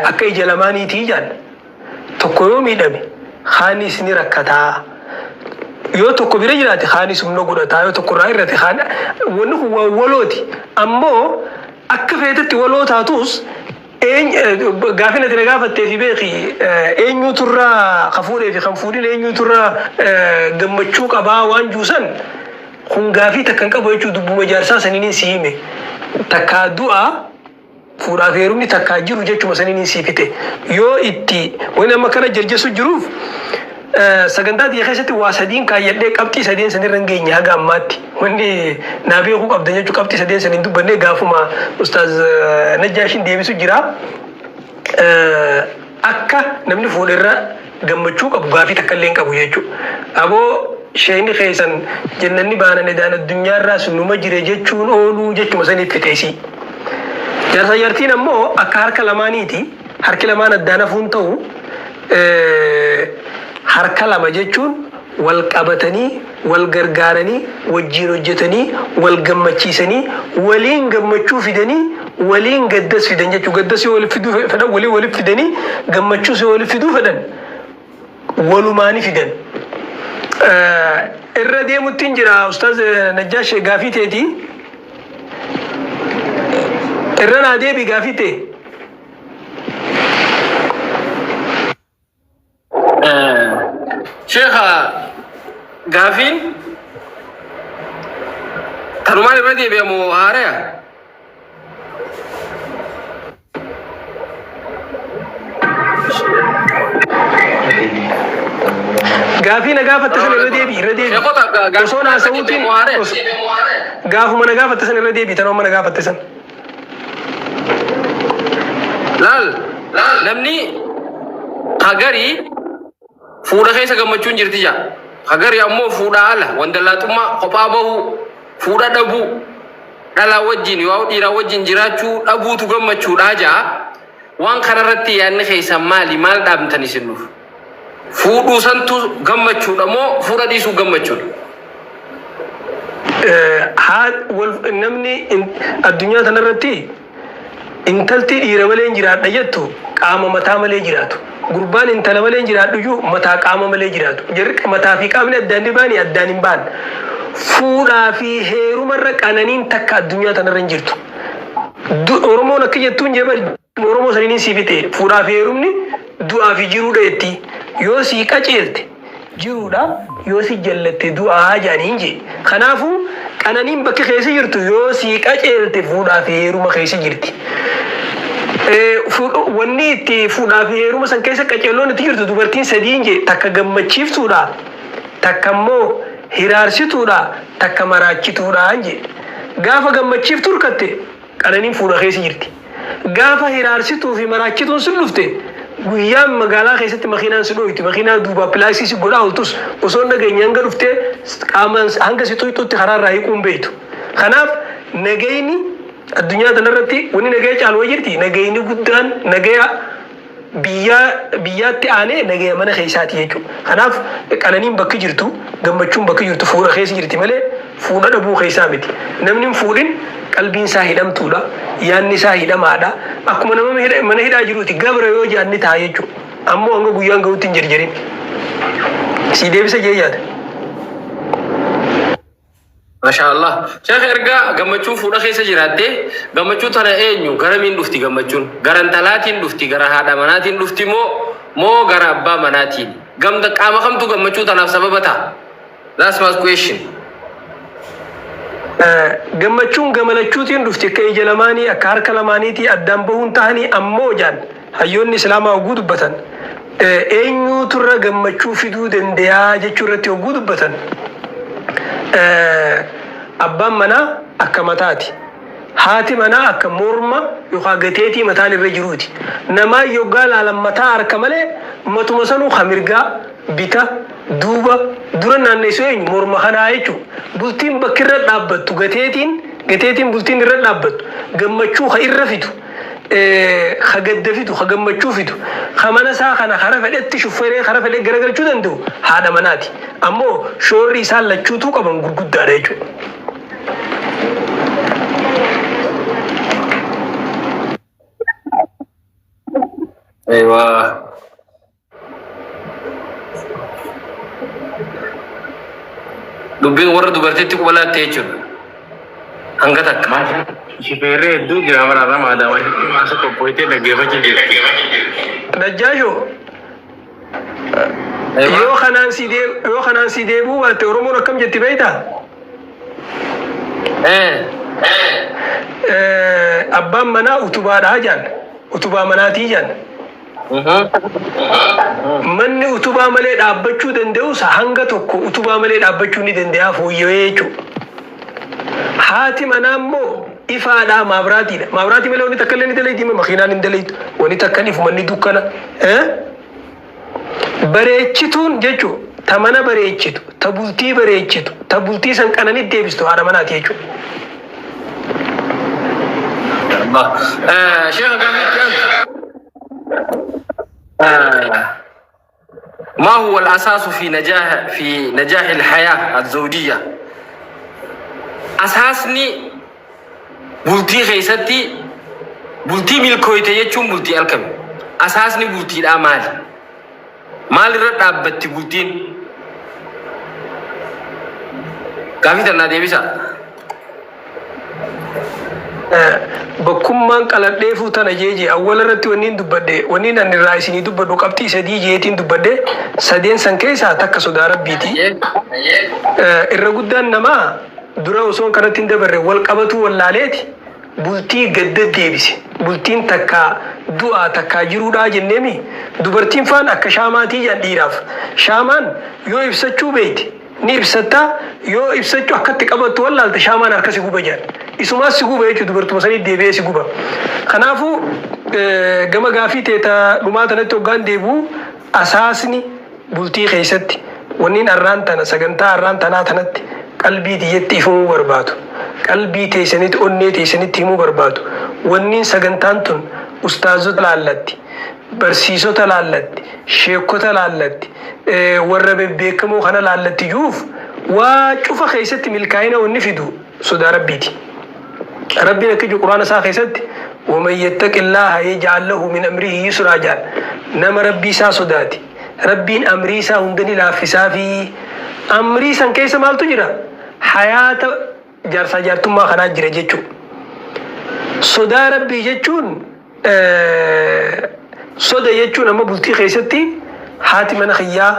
akka ija lamaaniitii jaan. Tokko yoo miidhame kaanis ni rakkataa. Yoo tokko bira jiraate kaanis humna godhataa. Yoo tokko irraa hir'ate kaan, wanni kun waan walooti. Ammoo akka feetetti waloo taatus, gaafin ati na gaafattee fi beeki, eenyuutu irraa ka fuudhee fi kan fuudhin eenyuutu irraa gammachuu qabaa waan juusan kun gaafii takka hin qabu jechuu. Dubbuma jaarsaa saniin si hime, takkaa du'a fuudhaaf heerumni takkaa jiru jechuma saniin sii fixe. Yoo itti wani amma kana jarjessu jiruuf, sagantaa tiyya keessatti waa sadiin kaayyadhee qabxii sadeen sanirra hin geenye haga ammaatti. Wanni naa beekuu qabdan jechuu, qabxii sadeen saniin dubbanne, gaafuma Ustaaz Najjaashin deebisu jira. Akka namni fuudherra gammachuu qabu gaafii takka illee hin qabu jechuudha. Aboo, sheeyni keessan jennanni baanan edaan addunyaarraas numa jire jechuun ooluu jechuma saniif fixeesii. Jaarsa jaartiin ammoo akka harka lamaaniiti. Harki lamaan addaan hafuun ta'u, harka lama jechuun wal qabatanii, wal gargaaranii, wajjiin hojjetanii, wal gammachiisanii, waliin gammachuu fidanii, waliin gaddas fidan jechuudha. Gaddas yoo waliif fiduu fedhan waliin waliif fidanii, gammachuus yoo waliif fiduu fedhan walumaani fidan. Irra deemuttiin jira, Ustaaz Najjaash, gaafii teetii. Irra naa deebi gaafii tee. Sheekha, gaafiin tanumaan irra deebi'amu haaraya? Gaafii na gaafatte sana irra deebi, irra deebi. Sheekota gaafii Osoo irra haasa'uutiin deebi'amu haaraya? Gaafuma na gaafatte sana irra deebi, tanuma na gaafatte sana. Laal, namni hagarii fuudha keessa gammachuun jirti jaa. Hagarii ammoo fuudha ala wandallaaxummaa, kophaa bahuu, fuudha dhabuu, dhalaa wajjin yoo dhiiraa wajjin jiraachuu dhabuutu gammachuudha jaa. Waan kanarratti yaadni keessan maali? Maal dhaamtan isin nuuf? Fuudhuu santu gammachuudha moo fuudha dhiisuu gammachuudha? Haa wal namni addunyaa kanarratti intalti dhiira malee hin jiraadha jettu qaama mataa malee jiraatu. Gurbaan intala malee hin jiraadhu iyyuu mataa qaama malee jiraatu. Jarri mataa fi qaamni addaan ni baani, addaan hin baan. Fuudhaa fi heerumarra qananiin takka addunyaa kanarra hin jirtu. Oromoon akka jettuun jee bari, Oromoo saniin sii fixe, fuudhaa fi heerumni du'aa fi jiruudha jetti. Yoo sii qaceelte jiruudha. Yoo si jallatte du'aa jedhaniin jee. Kanaafuu qananiin bakki keessa jirtu yoo sii qaceelte fuudhaa fi heeruma keessa jirti. Wanni itti fuudhaa fi heeruma san keessa qaceelloon itti jirtu dubartiin sadiin jee, takka gammachiiftuudha, takka immoo hiraarsituudha, takka maraachituudha jee. Gaafa gammachiiftu hirkatte, qananiin fuudha keessa jirti. Gaafa hiraarsituu fi maraachituun si dhufte, guyyaan magaalaa keessatti makiinaan si dhooytu, makiinaa duubaa pilaaksii si godhaa ooltus, osoo hin dhageenye hanga dhuftee qaamaan hanga si xuyxutti karaarraa hiiquu hin beektu. Kanaaf nagayni addunyaa tanarratti wanni nagaya caalu wayi jirti. Nagayni guddaan nagaya biyyaa biyyaatti aanee nagaya mana keessaati jechuudha. Kanaaf qananiin bakki jirtu, gammachuun bakki jirtu fuudha keessa jirti malee fuudha dhabuu keessaa miti. Namni hin fuudhin qalbiin isaa hidhamtuudha, yaadni isaa hidhamaadha. Akkuma nama mana hidhaa jiruuti, gabra yoo jedhan ni ta'a jechuudha. Ammoo hanga guyyaan gahutti hin jarjarin. Sii deebisa jee yaada. Masha Allah. Sheekh, erga gammachuun fuudha keessa jiraatte, gammachuu tana eenyu garamiin dhufti gammachuun? Gara intalaatiin dhufti, gara haadha manaatiin dhufti moo gara abbaa manaatiin? Gamda qaama kamtu gammachuu tanaaf sababa ta'a? That's my question. Gammachuun gamalachuutiin dhufti, akka ija lamaanii, akka harka lamaaniitii addaan bahuun tahanii. Ammoo jaan hayyoonni islaamaa hogguu dubbatan, eenyuutu irra gammachuu fiduu dandayaa jechuu irratti hogguu dubbatan, abbaan manaa akka mataati. Haati manaa akka morma yookaan gateetii mataan irra jiruuti. Namaa yoggaa laalan mataa harka malee, matuma sanuu ka mirgaa, bita, duuba, dura naannessu eenyu? Morma kanaa jechuudha. Bultiin bakki irra dhaabbattu gateetiin, bultiin irra dhaabbattu gammachuu ka irra fidu, ka gadda fidu, ka gammachuu fidu, ka mana isaa kana kara fedhetti shufferee kara fedhe garagalchuu danda'u haadha manaati. Ammoo shoorri isaan lachuutuu qaban gurguddaadha jechuudha. Aywa. Dubbiin warra dubartiitti quba laatte jechuudha. Hanga takka. Maal, shifeerree hedduu jira bara ramaadaan maasa qophoitee dhaggeeffachuu jirti. Najjaashoo, yoo kanaan si deebi'uu baatte, Oromoon akkam jetti beektaa? Abbaan manaa utubaadhaa jaan. Utubaa manaatii jaan. Manni utubaa malee dhaabbachuu danda'us, hanga tokko utubaa malee dhaabbachuu ni danda'a fooyya'ee jechuudha. Haati manaa immoo ifaadhaa, maabiraatiidha. Maabiraatii malee wanni takka illee ni dalayti, makiinaan hin dalaytu. Wanni takka ifu, manni dukkana. Bareechituun jechuun ta mana bareechitu, ta bultii bareechitu, ta bultii san qananitti deebistu haadha manaati jechuudha. Sheekh, gaafiitti aantu. ما هو الأساس في نجاح الحياة الزوجية؟ أساسني bultii keessatti bultii milkooyte jechuun bultii alkami? Asaasni bultiidhaa maali? Maal irra dhaabbatti bultiin? Gaafii tannaa deebisaa. Bakkummaan qaladheefuu tana jeeje awwala irratti wanni dubbadhe, wanni ani irraa isinii dubbadhu qabxii sadii jeetiin dubbadhe. Sadeen san keessaa takka sodaa Rabbiiti. Irra guddaan namaa dura osoo kanatti hin dabarre wal qabatuu wallaaleeti bultii gadda deebise. Bultiin takka du'aa takkaa jiruudhaa jenneemi. Dubartiin faan akka shaamaatii jedhan dhiiraaf. Shaamaan yoo ibsachuu beekte ni ibsatta, yoo ibsachuu akkatti qabattu wallaalte shaamaan harka si guba jedhan. Isumaas si guba jechuudha, dubartuma sanii deebi'ee si guba. Kanaafuu gama gaafii teeta dhumaa tanatti hoggaan deebi'u, asaasni bultii keessatti wanniin arraan tana sagantaa arraan tanaa tanatti qalbii tiyyatti ifamuu barbaadu, qalbii teessanitti, onnee teessanitti himuu barbaadu, wanniin sagantaan tun ustaazota laallatti, barsiisota laallatti, sheekota laallatti, warra bebbeekamoo kana laallatti jiruuf, waa cufa keessatti milkaa'ina wanni fidu sodaa Rabbiiti. Rabbiin akka jiru Quraana isaa keessatti "ومن يتق الله يجعل له من أمره يسرا" jedha. Nama Rabbii isaa sodaate, Rabbiin amrii isaa hunda ni laaffisaa fi amrii san keessa maaltu jira? Hayaata jaarsaa jaartummaa kanaa jira jechuudha. Sodaa Rabbii jechuun, soda jechuun amma bultii keessatti haati mana kiyyaa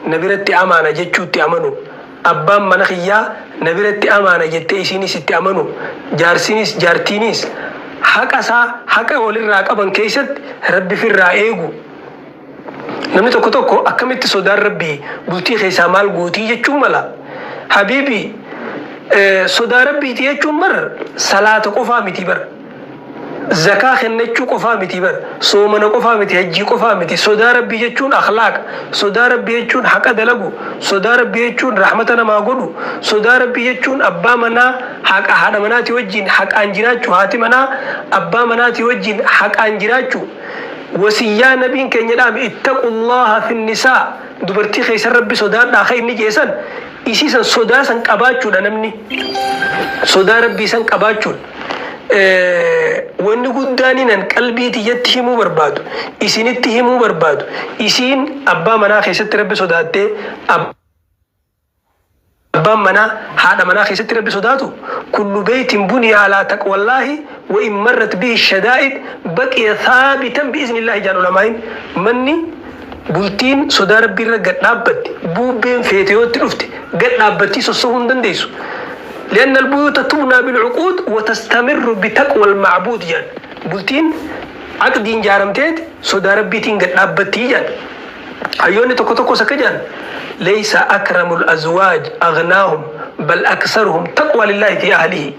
na biratti amaana jechuutti amanu, abbaan mana kiyyaa na biratti amaana jettee isiinis itti amanu, jaarsinis jaartiinis haqa isaa haqa walirraa qaban keessatti Rabbi firraa eegu. Namni tokko tokko akkamitti sodaan Rabbii bultii keessaa maal gootii jechuun mala. Habiibi, sodaa Rabbiiti jechuun bar salaata qofaa miti bar. Zakaa kennachuu qofaa miti bar. Soomana qofaa miti, hajjii qofaa miti. Sodaa Rabbii jechuun akhlaaqa. Sodaa Rabbii jechuun haqa dalagu. Sodaa Rabbii jechuun rahmata namaa godhu. Sodaa Rabbii jechuun abbaa manaa haqa haadha manaatii wajjin haqaan jiraachuu. Haati manaa abbaa manaatii wajjin haqaan jiraachuu. Wasiyyaa Nabiin keenya dhaame, ittaqullaaha finnisaa, dubartii keessan Rabbi sodaadhaa ka inni je'e san, isii san sodaa san qabaachuudha namni. Sodaa Rabbii san qabaachuudha. Wanni guddaaniin an qalbii tiyyatti himuu barbaadu, isinitti himuu barbaadu, isiin abbaa manaa keessatti Rabbi sodaattee, Abbaan manaa haadha manaa keessatti Rabbi sodaatu, kullu beeytin buniya alaa taqwallaahi wa in marrat bihi shadaa'id baqiya thaabitan bi'iznillaahi jaan ulamaa'iin. Manni bultiin sodaa Rabbii irra gad dhaabbatte buubbeen feete yoo itti dhufte gad dhaabbattii sossohuu hin dandeessu. Li'anna albuyuuta tubnaa bil'uquud wa tastamirru bitaqwal ma'buud jaan. Bultiin aqdiin jaaramteet sodaa Rabbiitiin gad dhaabbattii jaan. Hayyoonni tokko tokkos akka jedhan, Laysa akramul azwaaj aghnaahum bal aksaruhum taqwaa lillaahi fi ahlihi.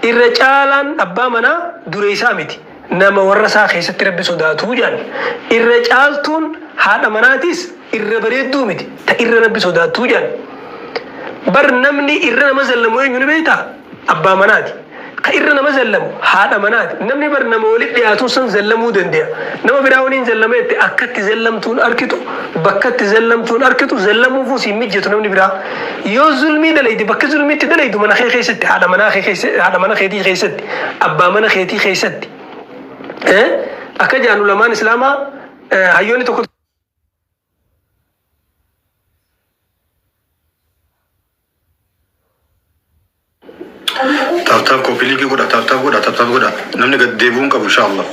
Irra caalaan abbaa manaa dureessaa miti, nama warra isaa keessatti Rabbi sodaatuu jedhan. Irra caaltuun haadha manaatis irra bareedduu miti, ta irra Rabbi sodaattuu jedhan. Bar namni irra nama zallamu eenyu ni beektaa? Abbaa manaati. Ka irra nama zallamu haadha manaati. Namni bar nama walitti dhiyaatuun san zallamuu dande'a. Nama biraa waliin zallama jette akkatti zallamtuun arkitu, bakkatti zallamtuun arkitu, zallamuufuu siin mijjatu namni biraa. Yoo zulmii dalayde bakki zulmii itti dalaydu mana kee keessatti, haadha manaa kee keessa, haadha mana keetii keessatti, abbaa mana keetii keessatti. Akka jedhan ulamaan Islaamaa hayyoonni tokko Tap tap copy link godha, tap tap godha, tap tap godha. Namni gad deebi'uu hin qabu inshallah.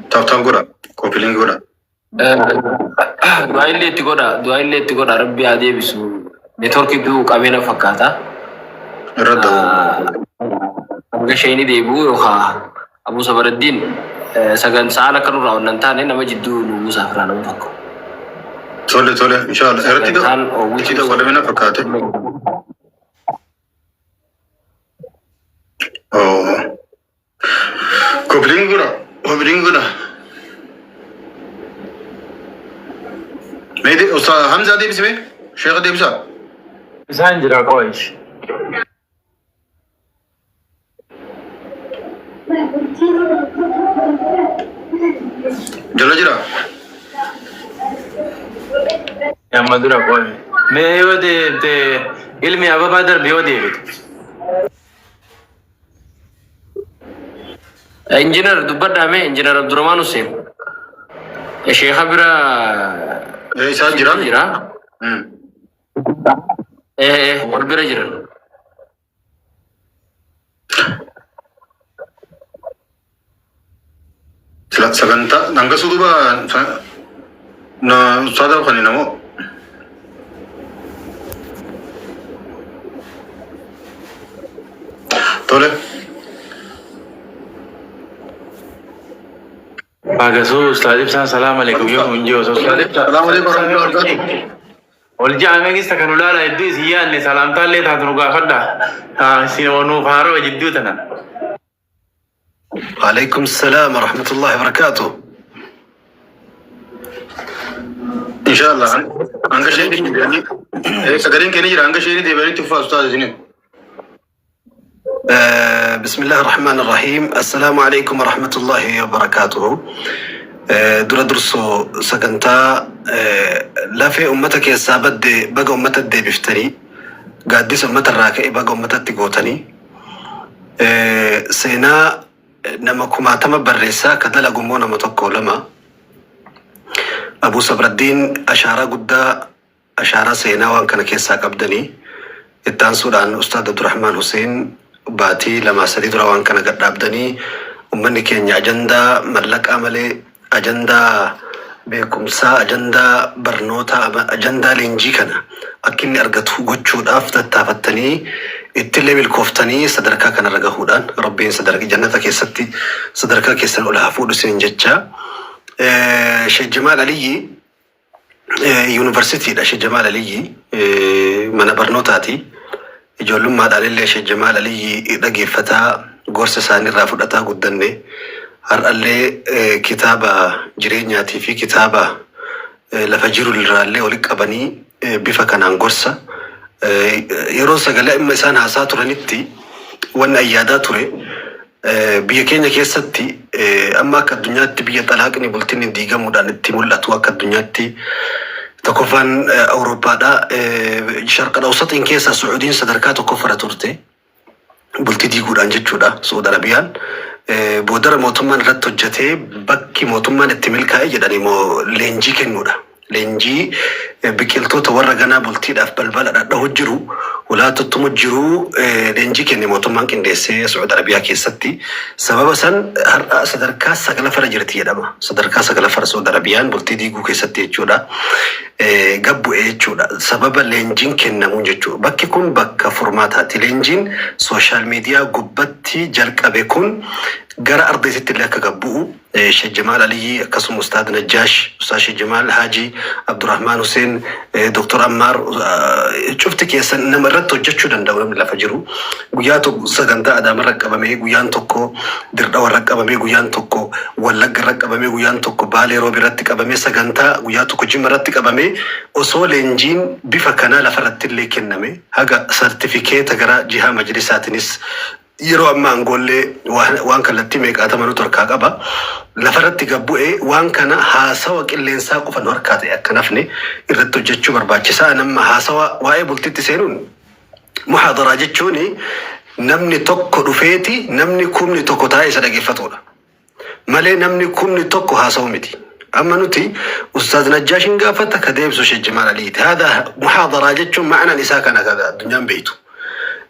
Tap tap godha, copy link godha. Du'aa illee itti godha, du'aa illee itti godha, Rabbi haa deebisu. Neetworkii du'uu qabee na fakkaata. Irra da'u. Hanga isheen deebi'u yookaan Abuu Sabaraddiin sagan sa'aan akka nurraa onnaan taane nama jidduu nu buusaa firaa nama tokko. Tole tole inshallah. Irratti Sagantaan da'u. Itti dawwalamina fakkaate. Oh. Copy link godha. Copy link godha. Mee Ustaz Hamza deebisi mee? Sheekha deebisaa. Isaan jira qo'ish. Jala jira. Amma dura qo'i. Mee yoo deebite ilmi ababaa darbe yoo deebite. Injinar dubbadhaa mee Injinar Abdurrahmaan Hussein. Sheekha bira Isaan jira. jira. Wal bira jiran. Sila sagantaa hangasuu duuba na ustaaza kan namoo. Tole. Bagasuu Ustaaz Ibsaan salaam alaikum yoo nuun jiru osoo Ustaaz Ibsaan Salaamu alaikum warahmatullahi wabarakatuh. ol ja'amee gista kan ulaala hedduu isin yaadne salaamtaallee taatu nu gaafadha. Haa isin nuuf haarawa jidduu tana. وعليكم السلام ورحمة الله وبركاته. Inshallah hanga isheen deebi'anii sagaleen keenya jira, hanga isheen deebi'anii tuffaa ustaaz isiniin. بسم الله الرحمن الرحيم، السلام عليكم ورحمة الله وبركاته. Dura dursoo sagantaa lafee ummata keessaa badde baga ummata deebiftanii, gaaddisa ummata irraa ka'e baga ummatatti gootanii, seenaa nama kumaatama barreessaa ka dalagu immoo nama tokko lama. Abuu Sabraddiin, ashaaraa guddaa, ashaaraa seenaa waan kana keessaa qabdanii. Itti aansuudhaan Ustaad Abdurrahmaan Hussein, baatii 2-3 dura waan kana gadhaabdanii, ummanni keenya ajandaa mallaqaa malee, ajandaa beekumsaa, ajandaa barnootaa, ajandaa leenjii kana akka inni argatu gochuudhaaf tattaafattanii ittillee milkooftanii sadarkaa kanarra gahuudhaan Rabbiin sadarkaa jannata keessatti sadarkaa keessan ol haa fuudhu isiniin jecha. Sheekh Jamaal Aliyyi yuunivarsiitiidha. Sheekh Jamaal Aliyyi mana barnootaati. Ijoollummaadhaan illee Sheekh Jamaal Aliyyi dhageeffataa gorsa isaaniirraa fudhataa guddanne. Har'allee kitaaba jireenyaatii fi kitaaba lafa jiru irraallee walitti qabanii bifa kanaan gorsa. Yeroo sagalee amma isaan haasaa turanitti wanni ayyaadaa ture biyya keenya keessatti amma akka addunyaatti biyya xalaaqni bultiin diigamuudhaan itti mul'atu akka addunyaatti tokkoffaan Awurooppaadha. Sharqal Awsaxiin keessaa Sucuudiin sadarkaa tokkoffaarra turte. Bultii diiguudhaan jechuudha Su'uud Arabiyaan. Boodara mootummaan irratti hojjetee bakki mootummaan itti milkaa'e jedhan immoo leenjii kennuudha. Leenjii biqiltoota warra ganaa bultiidhaaf balbala dhadhahu jiru hulaa tuttumu jiru leenjii kenne mootummaan qindeessee Su'uud Arabiyaa keessatti. Sababa san har'a sadarkaa sagalaffarra jirti jedhama. Sadarkaa sagalaffarra Su'uud Arabiyaan bultii diiguu keessatti jechuudha. Gad bu'e jechuudha. Sababa leenjiin kennamuun jechuudha. Bakki kun bakka furmaataati. Leenjiin social media gubbatti jalqabe kun gara ardiititti illee akka gad bu'u Sheekh Jamaal Aliyyii akkasuma Ustaad Najjaash, Ustaad Sheekh Jamaal Haajii, Abdurrahmaan Hussein, Dr. Ammaar cufti keessan nama irratti hojjechuu danda'u namni lafa jiru. Guyyaa tokko sagantaa Adaama irra qabamee, guyyaan tokko Dirdhawa irra qabamee, guyyaan tokko Wallagga irra qabamee, guyyaan tokko Baalee Roobi irratti qabamee, sagantaa guyyaa tokko Jimma irratti qabamee osoo leenjiin bifa kanaa lafa irratti illee kenname haga sartifikeeta gara jihaa majlisaatiinis yeroo amma aangoollee waan kallattii meeqaatama nutu harkaa qaba. Lafarratti gad bu'ee waan kana haasawa qilleensaa qofa nu harkaa ta'e akka nafne irratti hojjechuu barbaachisaa. Nama haasawa waa'ee bultiitti seenuun muhaadaraa jechuun namni tokko dhufeeti namni kumni tokko taa'ee isa dhageeffatudha. Malee namni kumni tokko haasawu miti. Amma nuti Ustaaz Najjaashin gaafata ka deebisu Sheekh Jamaal Aliiti. Haadha muhaadaraa jechuun ma'anaan isaa kana kan addunyaan beektu.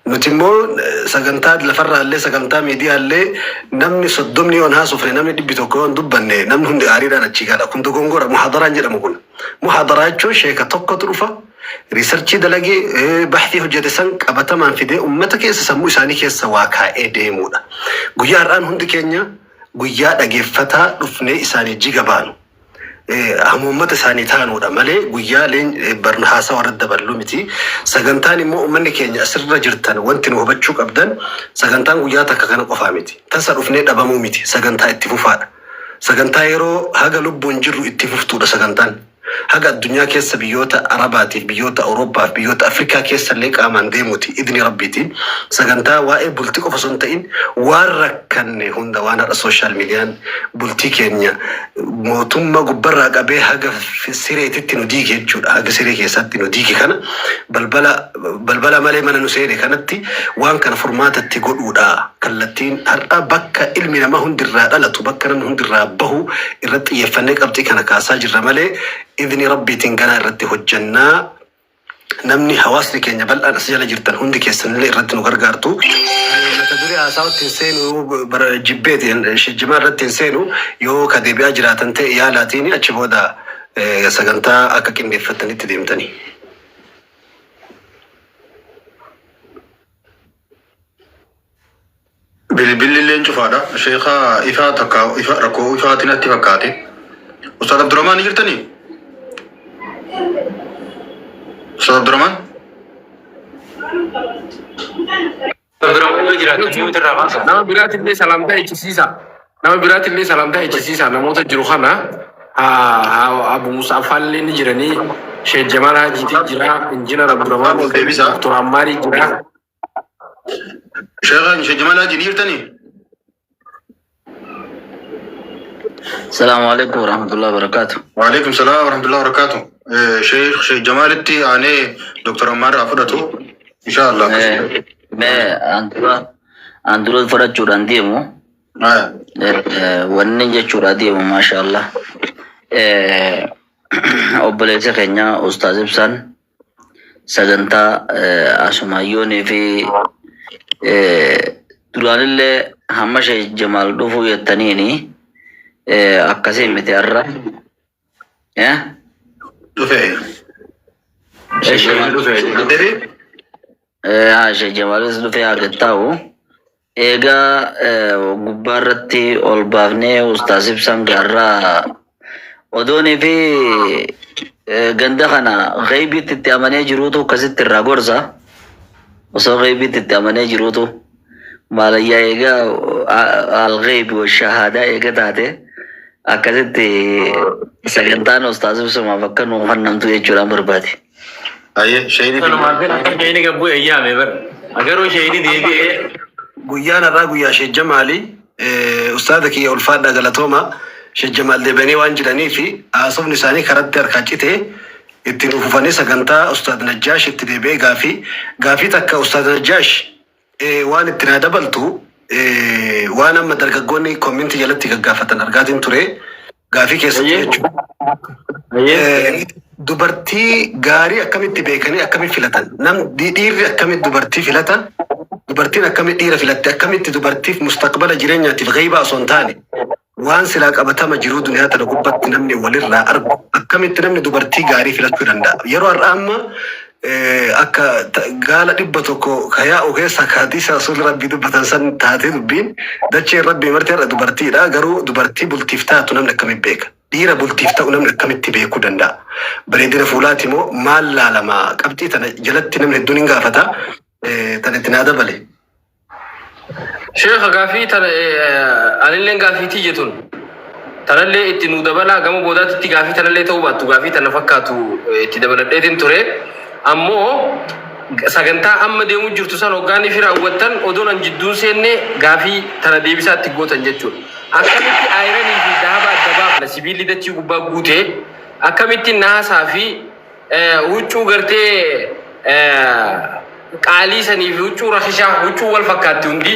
Nuti immoo sagantaa lafarraallee sagantaa miidiyaallee namni 30 yoon haasofne namni 100 yoon dubbanne namni hundi aariidhaan achii gala. Kun dogongora muhaadaraan jedhamu kun. Muhaadaraa jechuun sheeka tokkotu dhufa riisarchii dalagee baxtii hojjete san qabatamaan fidee uummata keessa sammuu isaanii keessa waa kaa'ee deemuudha. Guyyaa har'aan hundi keenya guyyaa dhageeffataa dhufnee isaanii jiga baanu. Hamuummata isaanii taanuudha malee guyyaa barna haasawa irratti daballu miti. Sagantaan immoo uummanni keenya asirra jirtan wanti nu hubachuu qabdan sagantaan guyyaa takka kana qofaa miti. Tasa dhufnee dhabamuu miti. Sagantaa itti fufaadha. Sagantaa yeroo haga lubbuun jirru itti fuftuudha sagantaan. Haga addunyaa keessa biyyoota Arabaatiif, biyyoota Awurooppaaf, biyyoota Afrikaa keessa illee qaamaan deemuuti idni Rabbiitiin. Sagantaa waa'ee bultii qofa osoo hin ta'in waan rakkanne hunda waan har'a social miidiyaan bultii keenya mootummaa gubbarraa qabee haga sireetitti nu diige jechuudha. Haga siree keessatti nu diige kana balbala balbala malee mana nu seene kanatti waan kana furmaatatti godhuudha. Kallattiin har'a bakka ilmi namaa hundirraa dhalatu bakka namni hundirraa bahu irratti xiyyeeffannee qabxii kana kaasaa jirra malee idni Rabbiitiin ganaa irratti hojjannaa. Namni hawaasni keenya bal'aan as jala jirtan hundi keessanillee irratti nu gargaartu. Ani mata duree haasaawatti hin seenu bara jibbeeti shijjimaa irratti hin seenu yoo ka deebi'aa jiraatan ta'e yaalaatiin achi booda sagantaa akka qindeeffattanitti deemtanii. Bilbilli illeen cufaadha. Sheekha ifaa takka ifa rakkoo ifaati natti fakkaate. Ustaad Abdurrahmaan ni jirtanii? Ustaad Abdurrahmaan? Abdurrahmaan yoo jiraatan ni irraa baasa. Nama biraatillee salaamtaa echisiisa. Nama biraatillee salaamtaa echisiisa namoota jiru kana Abu Musa Faallee ni jiranii Sheekh Jamaal Haajiitii jira Injiinar Abdurrahmaan Ol deebisa. Dr. Ammaarii jira. Sheekha Sheekh Jamaal Haajii ni jirtanii? Salaamu alaikum warahmatullahi wabarakatuh. Waalaikum salaam warahmatullahi wabarakatuh. Sheekh Sheekh Jamaalitti aanee Dr. Ammaar haa fudhatu. Inshallah. Mee an dura fudhachuudhaan deemu wanni jechuudha deemu maashaallah. Obboleessa keenya Ustaaz Ibsaan sagantaa Asumaayyoonii fi duraanillee hamma Sheekh Jamaal dhufuu jettaniini akkasii miti har'a. Eh? Dhufe. Sheekh Jamaal Dhufe. Deebi. Haa Sheekh Jamaalis dhufee haa gad taa'u. Egaa gubbaa irratti ol baafnee Ustaaz Ibsaan gaarraa odoonii fi ganda kana gheeybiitti itti amanee jiruutu akkasitti irraa gorsa. Osoo gheeybiitti itti amanee jiruutu maalayyaa eegaa al-gheeybi wa shahaadaa eega taate akkasitti sagantaan Ustaaz Ibsumaaf akka nuu kennamtu jechuudhaan barbaade. Ayyee shayini Kanumaaf akka shayini gabbuu eeyyaame bar. Agaruu shayini deebi'ee. Guyyaan har'aa guyyaa Sheekh Jamaali. Ustaaza kiyya ulfaadhaa galatooma. Sheekh Jamaal deebi'anii waan jiranii fi haasofni isaanii karatti harkaa cite itti nuuf fufanii sagantaa Ustaaz Najjaash itti deebi'ee gaafii gaafii takka Ustaaz Najjaash waan itti naa dabaltu waan amma dargaggoonni koomintii jalatti gaggaafatan argaatiin ture gaafii keessatti jechuudha. Dubartii gaarii akkamitti beekanii akkamitti filatan? Nam dhiirri akkamitti dubartii filata? Dubartiin akkamitti dhiira filatte? Akkamitti dubartiif mustaqbala jireenyaatiif ghaybaa osoo hin taane waan silaa qabatama jiruu duniyaa tana gubbatti namni walirraa argu akkamitti namni dubartii gaarii filachuu danda'a? Yeroo har'aa amma akka gaala 100 ka yaa'u keessa ka hadiisa rasuulli rabbii dubbatan san taatee dubbiin dacheen rabbii marti har'a dubartiidha. Garuu dubartii bultiif taatu namni akkamitti beeka? Dhiira bultiif ta'u namni akkamitti beekuu danda'a? Bareedina fuulaati moo maal laalama? Qabxii tana jalatti namni hedduun hin gaafata. Tana itti naa dabale. Sheekha gaafii tana anilleen gaafii tiyya tun tanallee itti nuu dabalaa gama boodaatitti gaafii tanallee ta'uu baattu gaafii tana fakkaatu itti dabaladheetin ture. Ammoo sagantaa amma deemu jirtu san hoggaanii fi raawwattan odoon an jidduun seenne gaafii tana deebisaa itti gootan jechuudha. Akkamitti ayiranii fi dahaba adda baafna sibiilli dachii gubbaa guute akkamitti naasaa fi huccuu gartee qaalii sanii fi huccuu rakishaa huccuu wal fakkaatti hundi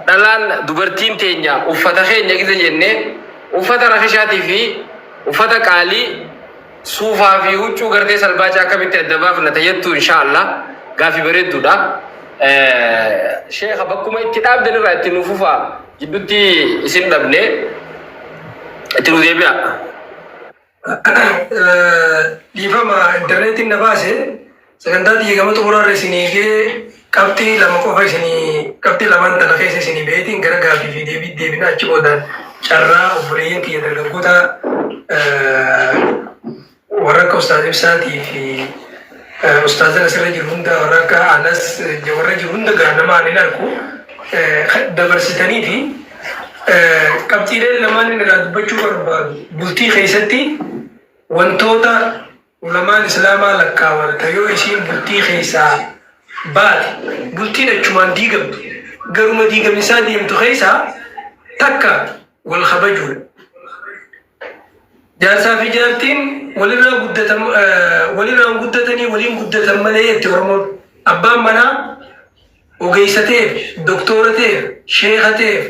dhalaan dubartiin teenya uffata keenya gisa jenne uffata rakishaatii fi uffata qaalii suufaa fi huccuu gartee salbaacaa akkamitti adda baafna tayyattu insha Allah gaafii bareedduudha. Sheekha bakkuma itti dhaabdan irraa itti nu fufaa jidduutti isin dhabne itti nu deebi'a. Dhiifama intarneetiin na baase sagantaa tiyya gama xumuraarra isinii eegee qabxii lama qofa isinii qabxii lamaan tana keessa isinii beetiin gara gaafii fi deebii deebina achi boodaan carraa obboleeyyan kiyya dargaggoota warra akka Ustaaz Ibsaatii fi ustaazan asirra jiru hunda warra akka Anas warra jiru hunda gaa nama ani hin arku dabarsitanii fi qabxiileen lamaan inni irraa dubbachuu barbaadu bultii keessatti wantoota ulamaan islaamaa lakkaawan ta yoo isiin bultii keessaa baate bultiin achumaan diigamtu garuma diigamnisaa deemtu keessaa takka wal kabajuudha. Jaarsaa fi jaartiin walirraa guddatan walirraan guddatanii waliin guddatan malee jetti Oromoon. Abbaan manaa ogeessa ta'eef, doktoora ta'eef, sheeka ta'eef,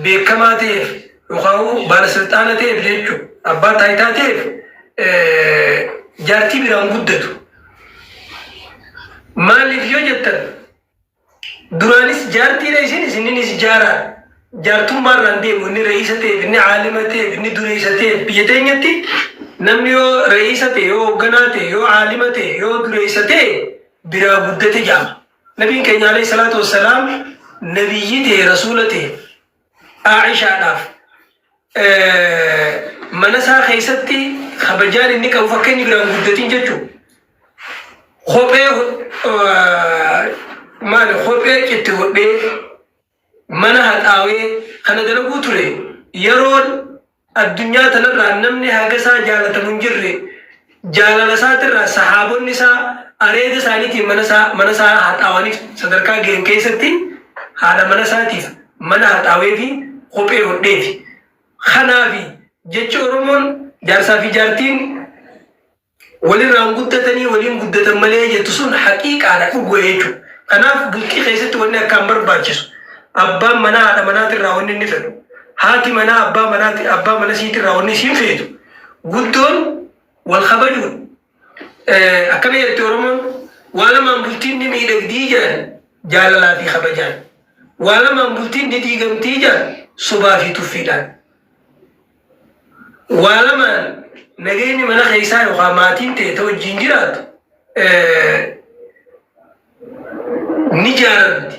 beekamaa ta'eef yookaan baalasilxaana ta'eef jechuudha. Abbaa taayitaa ta'eef jaartii biraan guddatu. Maaliif yoo jettan Duraanis jaartiidha isin isininis jaaraa. Jaartummaarraan deemu inni ra'iisa ta'eef inni caalima ta'eef inni dureessa ta'eef biyya teenyatti namni yoo ra'iisa ta'e yoo hoogganaa ta'e yoo caalima ta'e yoo dureessa ta'e biraa guddate jedhama. Nabiin keenya alayhi salaatu wassalaam nabiyyi ta'e rasuula ta'e Aishaadhaaf mana isaa keessatti kabajaan inni qabu fakka inni biraan guddatin jechuudha. Kophee maali kophee citti hodhee mana haxaawee kana dalaguu ture yeroon addunyaa tanarraa namni haga isaa jaalatamu hin jirre jaalala isaatirraa sahaabonni isaa areeda isaaniitiin mana isaa mana isaa haxaawaniif sadarkaa gahan keessatti haadha mana isaatiif mana haxaawee fi kophee hodheefi. Kanaafi jechi Oromoon jaarsaa fi jaartiin walirraan guddatanii waliin guddatan malee jettu sun haqiiqaadha dhuga jechuudha. Kanaaf bultii keessatti wanni akkaan barbaachisu abbaan manaa haadha manaatirraa wanni inni fedhu haati manaa abbaa manaati abbaa mana isiitirraa wanni isiin feetu guddoon wal kabajuudha. Akkana jetti Oromoon waa lamaan bultiin ni miidhagdii jedhan jaalalaa fi kabajaan. Waa lamaan bultiin ni diigamtii jedhan sobaa fi tuffiidhaan. Waa lamaan Nageenyi mana keessaa yookaan maatiin ta'e ta wajjin jiraatu ni jaaramti.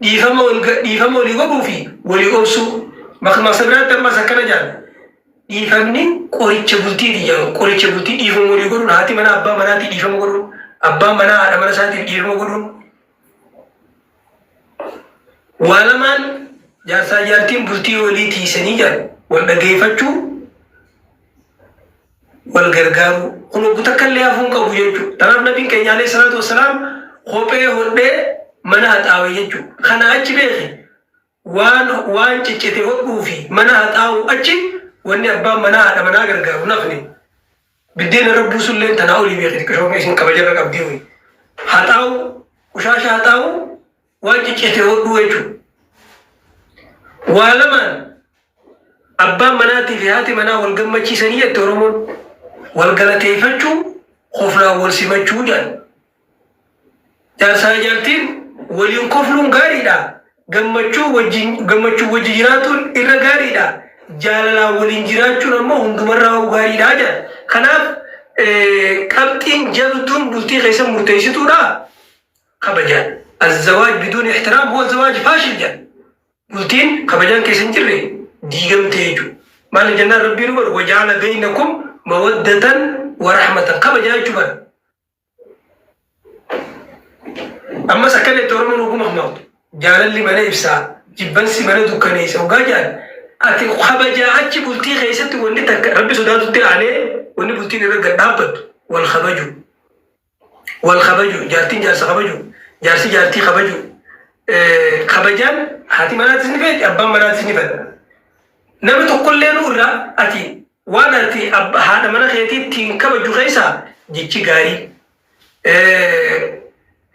Dhiifama wal dhiifama walii godhuu fi walii obsuu. Makmaaksa biraatti ammas akkana jedhan. Dhiifamni qoricha bultiiti jedhan. Qoricha bultii dhiifama walii godhuun haati manaa abbaa manaatii dhiifama godhuun abbaan manaa haadha mana isaatiif dhiifama godhuun waa lamaan jaarsaa jaartiin bultii walii tiisanii jedhan wal dhageeffachuu wal gargaaruu kun obbo takka illee hafuu hin qabu jechuudha. Kanaaf nabiin keenya alayhi salaatu wassalaam kophee hodhee mana haxaawe jechuudha. Kana achi beeki waan waan ciccite hodhuu fi mana haxaa'uu achi wanni abbaan manaa haadha manaa gargaaru nafni. Biddeena irra buusullee tanaa olii beeki xiqqishoo isin kabajarra qabdii hoyi. Haxaa'uu qushaasha haxaa'uu waan ciccite hodhuu jechuudha. Waa lamaan Abbaan manaatii fi haati manaa wal gammachiisanii jette Oromoon. Wal galateeffachuu, koflaan wal simachuu jedhan. Jaarsaa jaartiin waliin kofluun gaariidha. Gammachuu wajjin gammachuu wajji jiraatuun irra gaariidha. Jaalalaan waliin jiraachuun ammoo hundumarraa gaariidha jedhan. Kanaaf qabxiin jabduun bultii keessa murteessituudha kabajaan. Azzawaaj biduun ihtiraam huwa zawaaj faashil jedhan. Bultiin kabajaan keessa hin jirre diigamte jechuudha. Maaliif jennaan Rabbiin bar waja'ala beeynakum mawaddatan wa rahmatan kabajaa jechuu bara. Ammas akkana itti Oromoon oguma himamtu. Jaalalli mana ibsaa, jibbansi mana dukkaneessa hoggaa jedhan ati kabajaa achi bultii keessatti wanni takka Rabbi sodaatutti aanee wanni bultiin irra gad dhaabbattu wal kabaju. Wal kabaju, jaartiin jaarsa kabaju, jaarsi jaartii kabaju. Kabajaan haati manaatis ni feeti, abbaan manaatis ni fedha. Nama tokkollee nu irraa ati waan ati haadha mana keetii ittiin kabaju keessaa jechi gaarii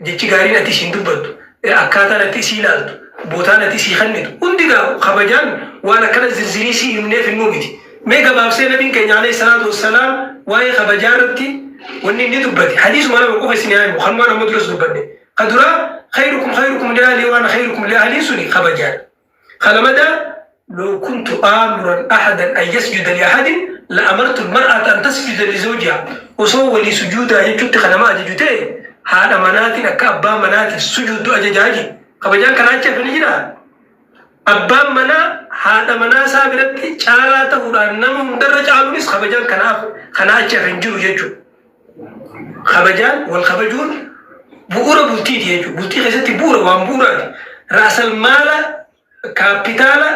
jechi gaariin ati isiin dubbattu, akkaataan ati isii ilaaltu, bootaan ati isii kennitu hundi gaa kabajaan waan akkana zirzirii isii himneef hinnuu miti. Mee gabaabsee nabiin keenya alayhi salaatu wassalaam waa'ee kabajaa irratti wanni inni dubbate hadiisuma lama qofa isin haa himu kanumaan amma duras dubbanne. Ka duraa khayrukum khayrukum li ahlii waan khayrukum li ahlii suni kabajaadha. Ka lamadaa لو كنت آمرا أحدا أن يسجد لأحد لأمرت المرأة أن تسجد لزوجها osoo walii sujuudaa jechuutti kan nama ajaju ta'e haadha manaatiin akka abbaa manaatiin sujuuddu ajajaa jedhe. Kabajaan kanaa achi hafe ni jiraa? Abbaan manaa haadha manaa isaa biratti caalaa ta'uudhaan nama hundarra caaluunis kabajaan kanaaf kanaa achi hafe hin jiru jechuudha. Kabajaan wal kabajuun bu'uura bultiiti jechuudha. Bultii keessatti bu'uura waan bu'uuraati. Raasal maala kaappitaala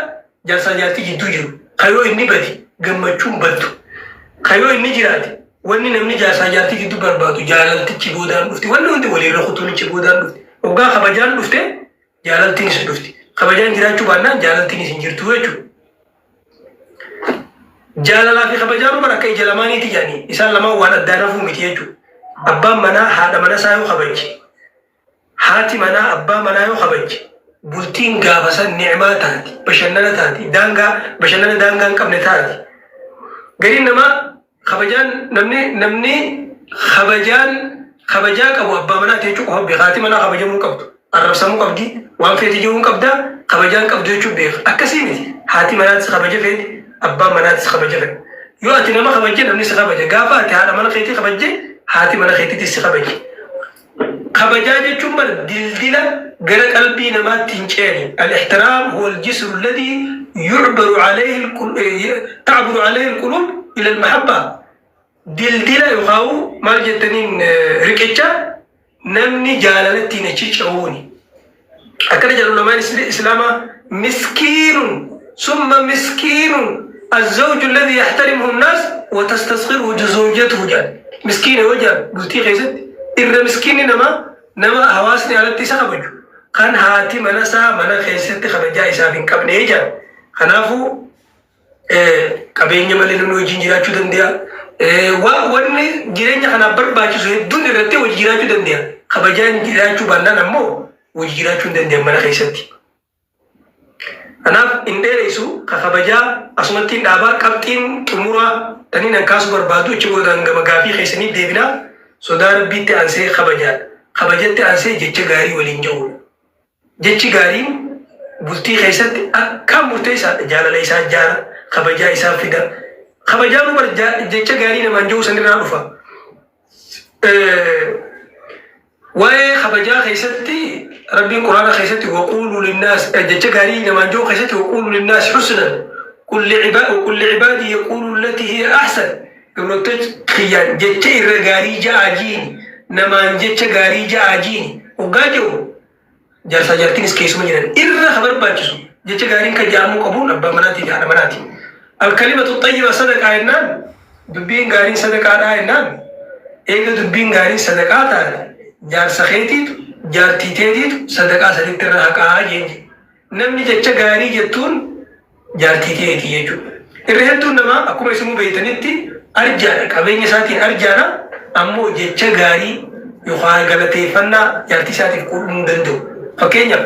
jaarsaa jaartii jidduu jiru. Kayoo inni bade gammachuun baddu. Kayoo inni jiraate wanni namni jaarsaa jaartii jidduu barbaadu jaalaltichi boodaan dhufti. Wanni hundi waliirra kutuunichi boodaan dhufti. Hoggaa kabajaan dhufte jaalaltiinis hin dhufti. Kabajaan jiraachuu baannaan jaalaltiinis hin jirtu jechuudha. Jaalalaa fi kabajaan bara akka ija lamaaniiti jedhanii isaan lamaan waan addaan hafuu miti jechuudha. Abbaan manaa haadha mana isaa yoo kabaje, haati manaa abbaa manaa yoo kabaje, bultiin gaafa san ni'maa taati, bashannana taati, daangaa bashannana daangaa hin qabne taati. Gariin namaa kabajaan namni namni kabajaan kabajaa qabu abbaa manaati jechuu qofa beeka. Haati manaa kabajamuu hin qabdu. Arrabsamuu qabdi. Waan feete jiruu hin qabda. Kabajaa hin qabdu jechuu beeka. Akkasii miti. Haati manaatis kabaja feeti. Abbaan manaatis kabaja fedha. Yoo ati nama kabajje namni si kabaja. Gaafa ati haadha mana keetii kabajje haati mana keetiitis si kabaji. Kabajaa jechuun bar dildila gara qalbii namaatti hin ceene. Al-ihtiraam huwa al-jisru alladhi yu'baru alayhi ta'buru alayhi al-qulub ila al-mahabba. Dildila yookaan maal jettaniin riqicha namni jaalala ittiin achi ce'uuni. Akkana jedhu ulamaan Islaamaa miskiinun summa miskiinun azzawju alladhi yahtarimuhu an-naas wa tastasghiruhu zawjatuhu jedhan. Miskiina yoo jedhan bultii keessatti irra miskiinni namaa nama hawaasni alatti isa kabaju kan haati mana isaa mana keessatti kabajaa isaaf hin qabne jedhan. Kanaafuu qabeenya malee namni wajjin jiraachuu danda'a. Wanni jireenya kanaaf barbaachisu hedduun irratti wajji jiraachuu danda'a. Kabajaan jiraachuu baannaan ammoo wajji jiraachuu hin danda'an mana keessatti. Kanaaf hin dheeressu ka kabajaa asumatti hin dhaabaa qabxiin xumuraa taniin an kaasuu barbaadu achi boodaan gama gaafii keessanii deebinaa sodaa rabbiitti aansee kabajaadha. Kabajatti aansee jecha gaarii waliin ja'uudha. Jechi gaariin bultii keessatti akkaan murteessaadha. Jaalala isaa jaara, kabajaa isaa fida. Kabajaanuu bar jecha gaarii namaan ja'uu sanirraa dhufa. Waa'ee kabajaa keessatti Rabbiin Quraana keessatti waquulu linnaas jecha gaarii namaan ja'uu keessatti waquulu linnaas husnan qul li'ibaadii yaquulu allati hiya ahsan gabroota kiyyaan jecha irra gaarii ja'aa jiini namaan jecha gaarii ja'aa jiini hoggaa jedhu Jaarsaa jaartiinis keessuma jiran irra ka barbaachisu jecha gaariin kan ja'amuu qabuun abbaa manaatii fi haadha manaati. Alkalimatu xayyiba sadaqaa jennaan dubbiin gaariin sadaqaadhaa jennaan eega dubbiin gaariin sadaqaa taate jaarsa keetiitu jaartii teetiitu sadaqaa sanitti irra haqaa jeen jedhe. Namni jecha gaarii jettuun jaartii teeti jechuudha. Irra hedduun namaa akkuma isinuu beektanitti arjaadha. Qabeenya isaatiin arjaadha. Ammoo jecha gaarii yookaan galateeffannaa jaartii isaatiif godhuu hin danda'u. Fakkeenyaaf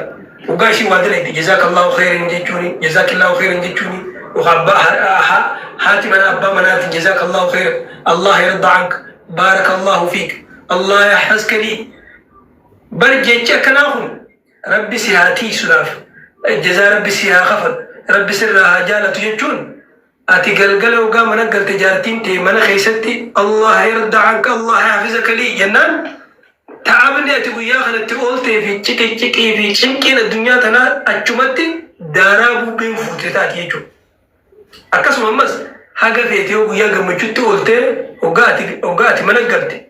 waggaa ishiin waa dalagde jazaakallahu khairan jechuuni jazaakillahu khairan jechuuni yookaan abbaa haati manaa abbaa manaatiin jazaakallahu khairan Allah yarda anka baarakallahu fiik Allah yahfazka lii bar jechi akkanaa kun Rabbi si haa tiiysu naaf jazaa Rabbi sii haa kafalu Rabbi sirraa haa jaalatu jechuun ati galgala hoggaa mana galte jaartiin tee mana keessatti Allah yarda anka Allah yahfizaka lii jennaan ta'abni ati guyyaa kanatti ooltee fi ciqiciqii fi cinqiin addunyaa tanaa achumatti daaraa bubbeen fuute taati jechuudha. Akkasuma ammas haga feete yoo guyyaa gammachuutti ooltee hoggaa ati mana galte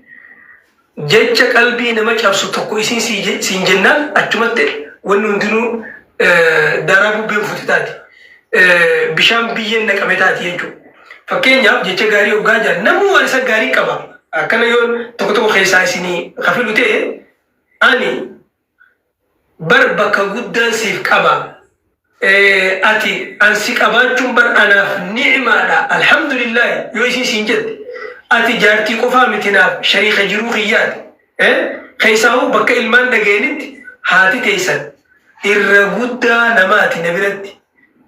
Jecha qalbii nama cabsu tokko isiin siin jennaan achumatti wanni hundinuu daaraa bubbeen fuute taati. Bishaan biyyeen naqame taati jechuudha. Fakkeenyaaf jecha gaarii hoggaa jedhan namuu waan isa gaarii qaba. Akkana yoo tokko tokko keessaa isinii kafilu ta'e ani Bar bakka guddaan siif qaba. Ati an si qabaachuun bar anaaf ni'maadha alhamdulillaahi yoo isiin siin jette ati jaartii qofaa miti naaf shariika jiruu kiyyaati. Keessaahuu bakka ilmaan dhaga'anitti haati teessan irra guddaa namaati na biratti.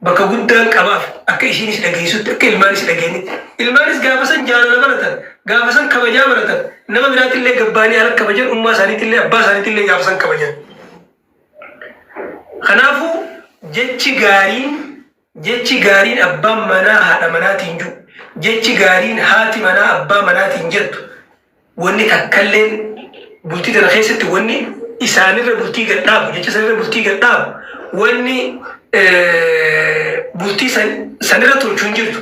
Bakka guddaan qabaaf akka ishiinis dhageessutti akka ilmaanis dhageenytti. Ilmaanis gaafa san jaalala baratan, gaafa san kabajaa baratan, nama biraatillee gabbaanii ala kabajan, ummaa isaaniitillee abbaa isaaniitillee gaafa san kabajan. Kanaafuu jechi gaariin jechi gaariin abbaan manaa haadha manaatiin jiru, jechi gaariin haati manaa abbaa manaatiin jettu Wanni takkalleen bultii tana keessatti wanni isaanirra bultii gad dhaabu jecha sanirra bultii gad dhaabu wanni bultii sanirra tolchu hin jirtu.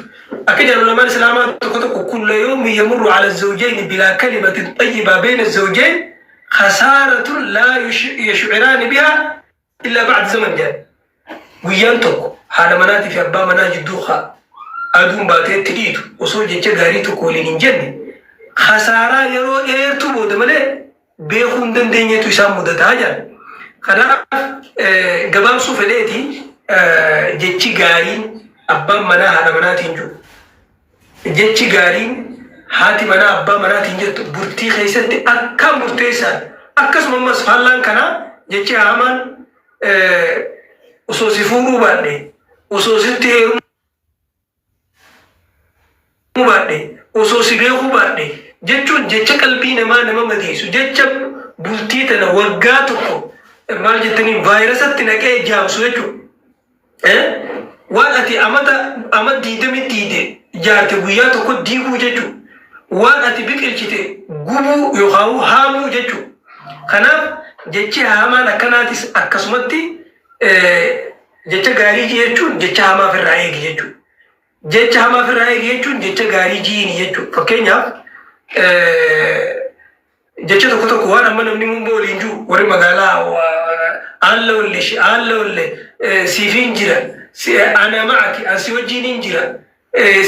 Akka jedhan ulamaan Islaamaa tokko tokko kulla yawmin yamurru ala zawjayni bilaa kalimatin xayyibaa bayna zawjayn khasaaratun laa yash'iraani bihaa Illaa ba'da zaman jedhan. Guyyaan tokko haadha manaatii fi abbaa manaa jidduu ka aduun baatee itti dhiitu osoo jecha gaarii tokko waliin hin jenne khasaaraa yeroo dheertuu booda malee beekuu hin dandeenyetu isaan mudataa jedhan. Kanaaf gabaabsuu fedheeti jechi gaariin abbaan manaa haadha manaatiin jiru Jechi gaariin haati manaa abbaa manaatiin jettu bultii keessatti akkaan murteessaadha. Akkasuma ammas faallaan kanaa jechi hamaan osoo si fuudhuu baadhe, osoo sitti heerumuu baadhe, osoo si beekuu baadhe jechuun jecha qalbii namaa nama madeessu, jecha bultii tana waggaa tokko maal jettaniin vaayirasatti naqee jaamsu jechuudha. Waan ati amata ama diidami diide jaarte guyyaa tokko diiguu jechuu. Waan ati biqilchite gubuu yookaan haamuu jechuu. Kanaaf jechi haamaan akkanaatis akkasumatti jecha gaarii jechuun jecha hamaa ofirraa eegi jechuu. Jecha hamaa ofirraa eegi jechuun jecha gaarii jiini jechuu. Fakkeenyaaf Jecha tokko tokko waan amma namni mumba waliin jiru warri magaalaa aalla olle aalla olle siifiin jira ana ma'aki an si wajjiiniin jira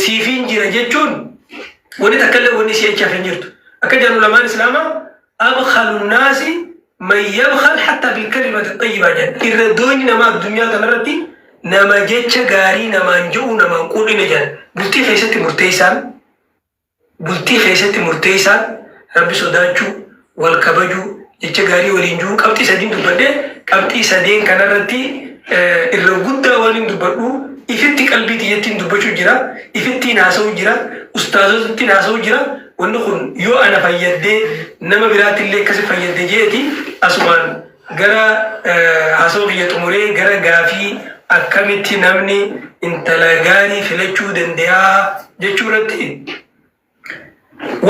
siifiin jira jechuun wanni takka illee wanni si achi hin jirtu. Akka jedhan ulamaan islaamaa abkhalu naasi man yabkhal hatta bil kalimati xayyibaa jedhan. Irra doyni namaa addunyaa kanarratti nama jecha gaarii namaan jedhu namaan quudhine jedhan. Bultii keessatti murteessaan Bultii keessatti murteessaan Rabbi sodaachuu, wal kabajuu, jecha gaarii waliin jiruu qabxii sadiin dubbadhe qabxii sadeen kanarratti irra guddaa waan hin dubbadhu ifitti qalbii tiyyattiin dubbachuu jira ifittiin haasa'uu jira ustaazotittiin haasa'uu jira wanni kun yoo ana fayyaddee nama biraatillee akkasi fayyadde jeeti asumaan gara haasawa kiyya xumuree gara gaafii akkamitti namni intala gaarii filachuu danda'a. jechuu irratti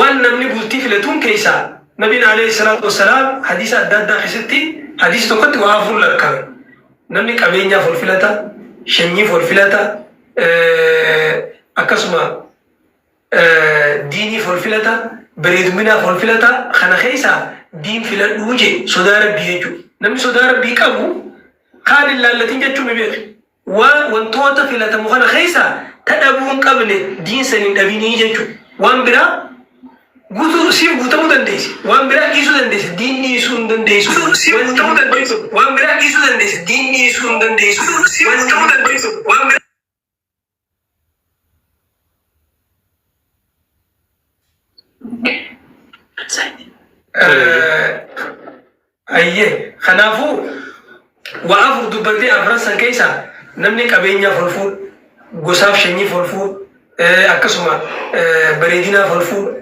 waan namni bultii filatuun keessaa Nabiin alayhi salaatu wassalaam hadiisa adda addaa keessatti hadiisa tokkotti waa afur lakkaa'e. Namni qabeenyaaf ol filata, shanyiif ol filata, akkasuma diiniif ol filata, bareeduminaaf ol filata. Kana keessaa diin filadhuu jee sodaa rabbii jechuudha. Namni sodaa rabbii qabu kaan hin laallatin jechuun ni beeki. Waan wantoota filatamu kana keessaa ta dhabuu hin qabne diin san hin dhabinii jechuudha. Waan biraa guutuu siif guutamuu dandeessi. Waan biraa dhiisuu dandeessi. Diin dhiisuu hin dandeessu. Siif guutamuu dandeessi. Waan biraa dhiisuu dandeessi. Diin dhiisuu hin dandeessu. Siif guutamuu dandeessi. Waan biraa Ayyee kanaafuu waa afur dubbatee afran san keessaa namni qabeenyaaf ol fuudhu, gosaaf shanyiif ol fuudhu, akkasuma bareedinaaf ol fuudhu,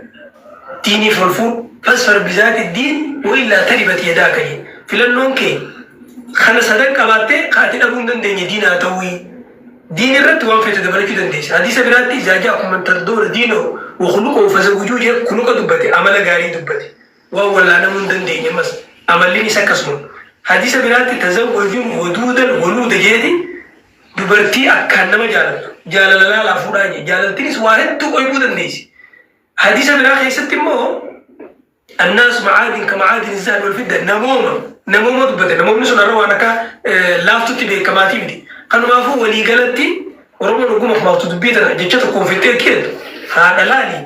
diiniif ol fuudhu, fasfar bizaati diin wa illaa taribat yadaaka jee. Filannoon kee kana sadan qabaattee ka ati dhabuu hin dandeenye diin haa ta'uuyi. Diin irratti waan feete dabalachuu dandeessa. Hadiisa biraatti izaa ja'akum man tardoona diinahu wa khuluqahu fazawwijuuhu jee khuluqa dubbate, amala gaarii dubbate. Waan wallaanamuu hin dandeenye ammas amallinis akkasuma. Hadiisa biraatti tazawwajul waduudal waluuda jeeti dubartii akkaan nama jaalattu jaalala laalaa fuudhaa jee. Jaalaltinis waa hedduu qoybuu dandeessi. Hadiisa biraa keessatti immoo annaas ma'aadin ka ma'aadin zahabi wal fidda namooma namooma dubbate. Namoomni sun har'a waan akka laaftutti beekamaatii miti. Kanumaafuu walii galatti Oromoon oguma kumaaftu dubbii tana jecha tokkoon fixxee keetu haadha laali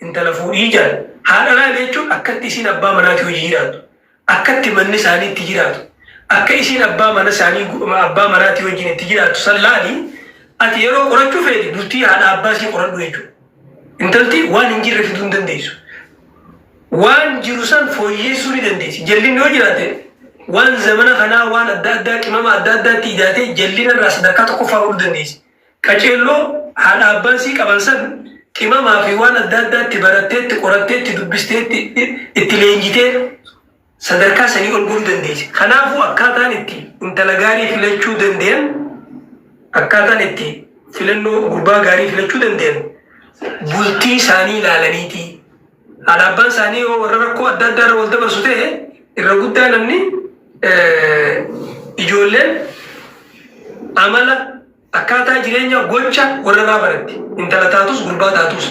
intala fuudhii jedhan. Haadha laali jechuun akkatti isiin abbaa manaatii hojii jiraattu, akkatti manni isaanii itti jiraatu, akka isiin abbaa mana isaanii abbaa manaatii wajjin itti jiraattu san laali. Ati yeroo qorachuu feete bultii haadha abbaa isii qoradhu jechuudha. Intalti waan hin jirre fiduu hin dandeessu. Waan jiru san fooyyeessuu ni dandeessi. Jallinni yoo jiraate waan zamana kanaa waan adda addaa qimama adda addaatti idaatee jallina irraa sadarkaa tokkoffaa godhuu dandeessi. Qaceelloo haadha abbaan sii qaban san qimamaa fi waan adda addaatti baratteetti qoratteetti dubbisteetti itti leenjitee sadarkaa sanii ol godhuu dandeessi. Kanaafuu akkaataan itti intala gaarii filachuu danda'an, akkaataan itti filannoo gurbaa gaarii filachuu danda'an bultii isaanii ilaalaniiti. Haadha abbaan isaanii yoo warra rakkoo adda addaa irra wal dabarsu ta'e irra guddaa namni ijoolleen amala akkaataa jireenya gocha warra irraa baratti. Intala taatus gurbaa taatus.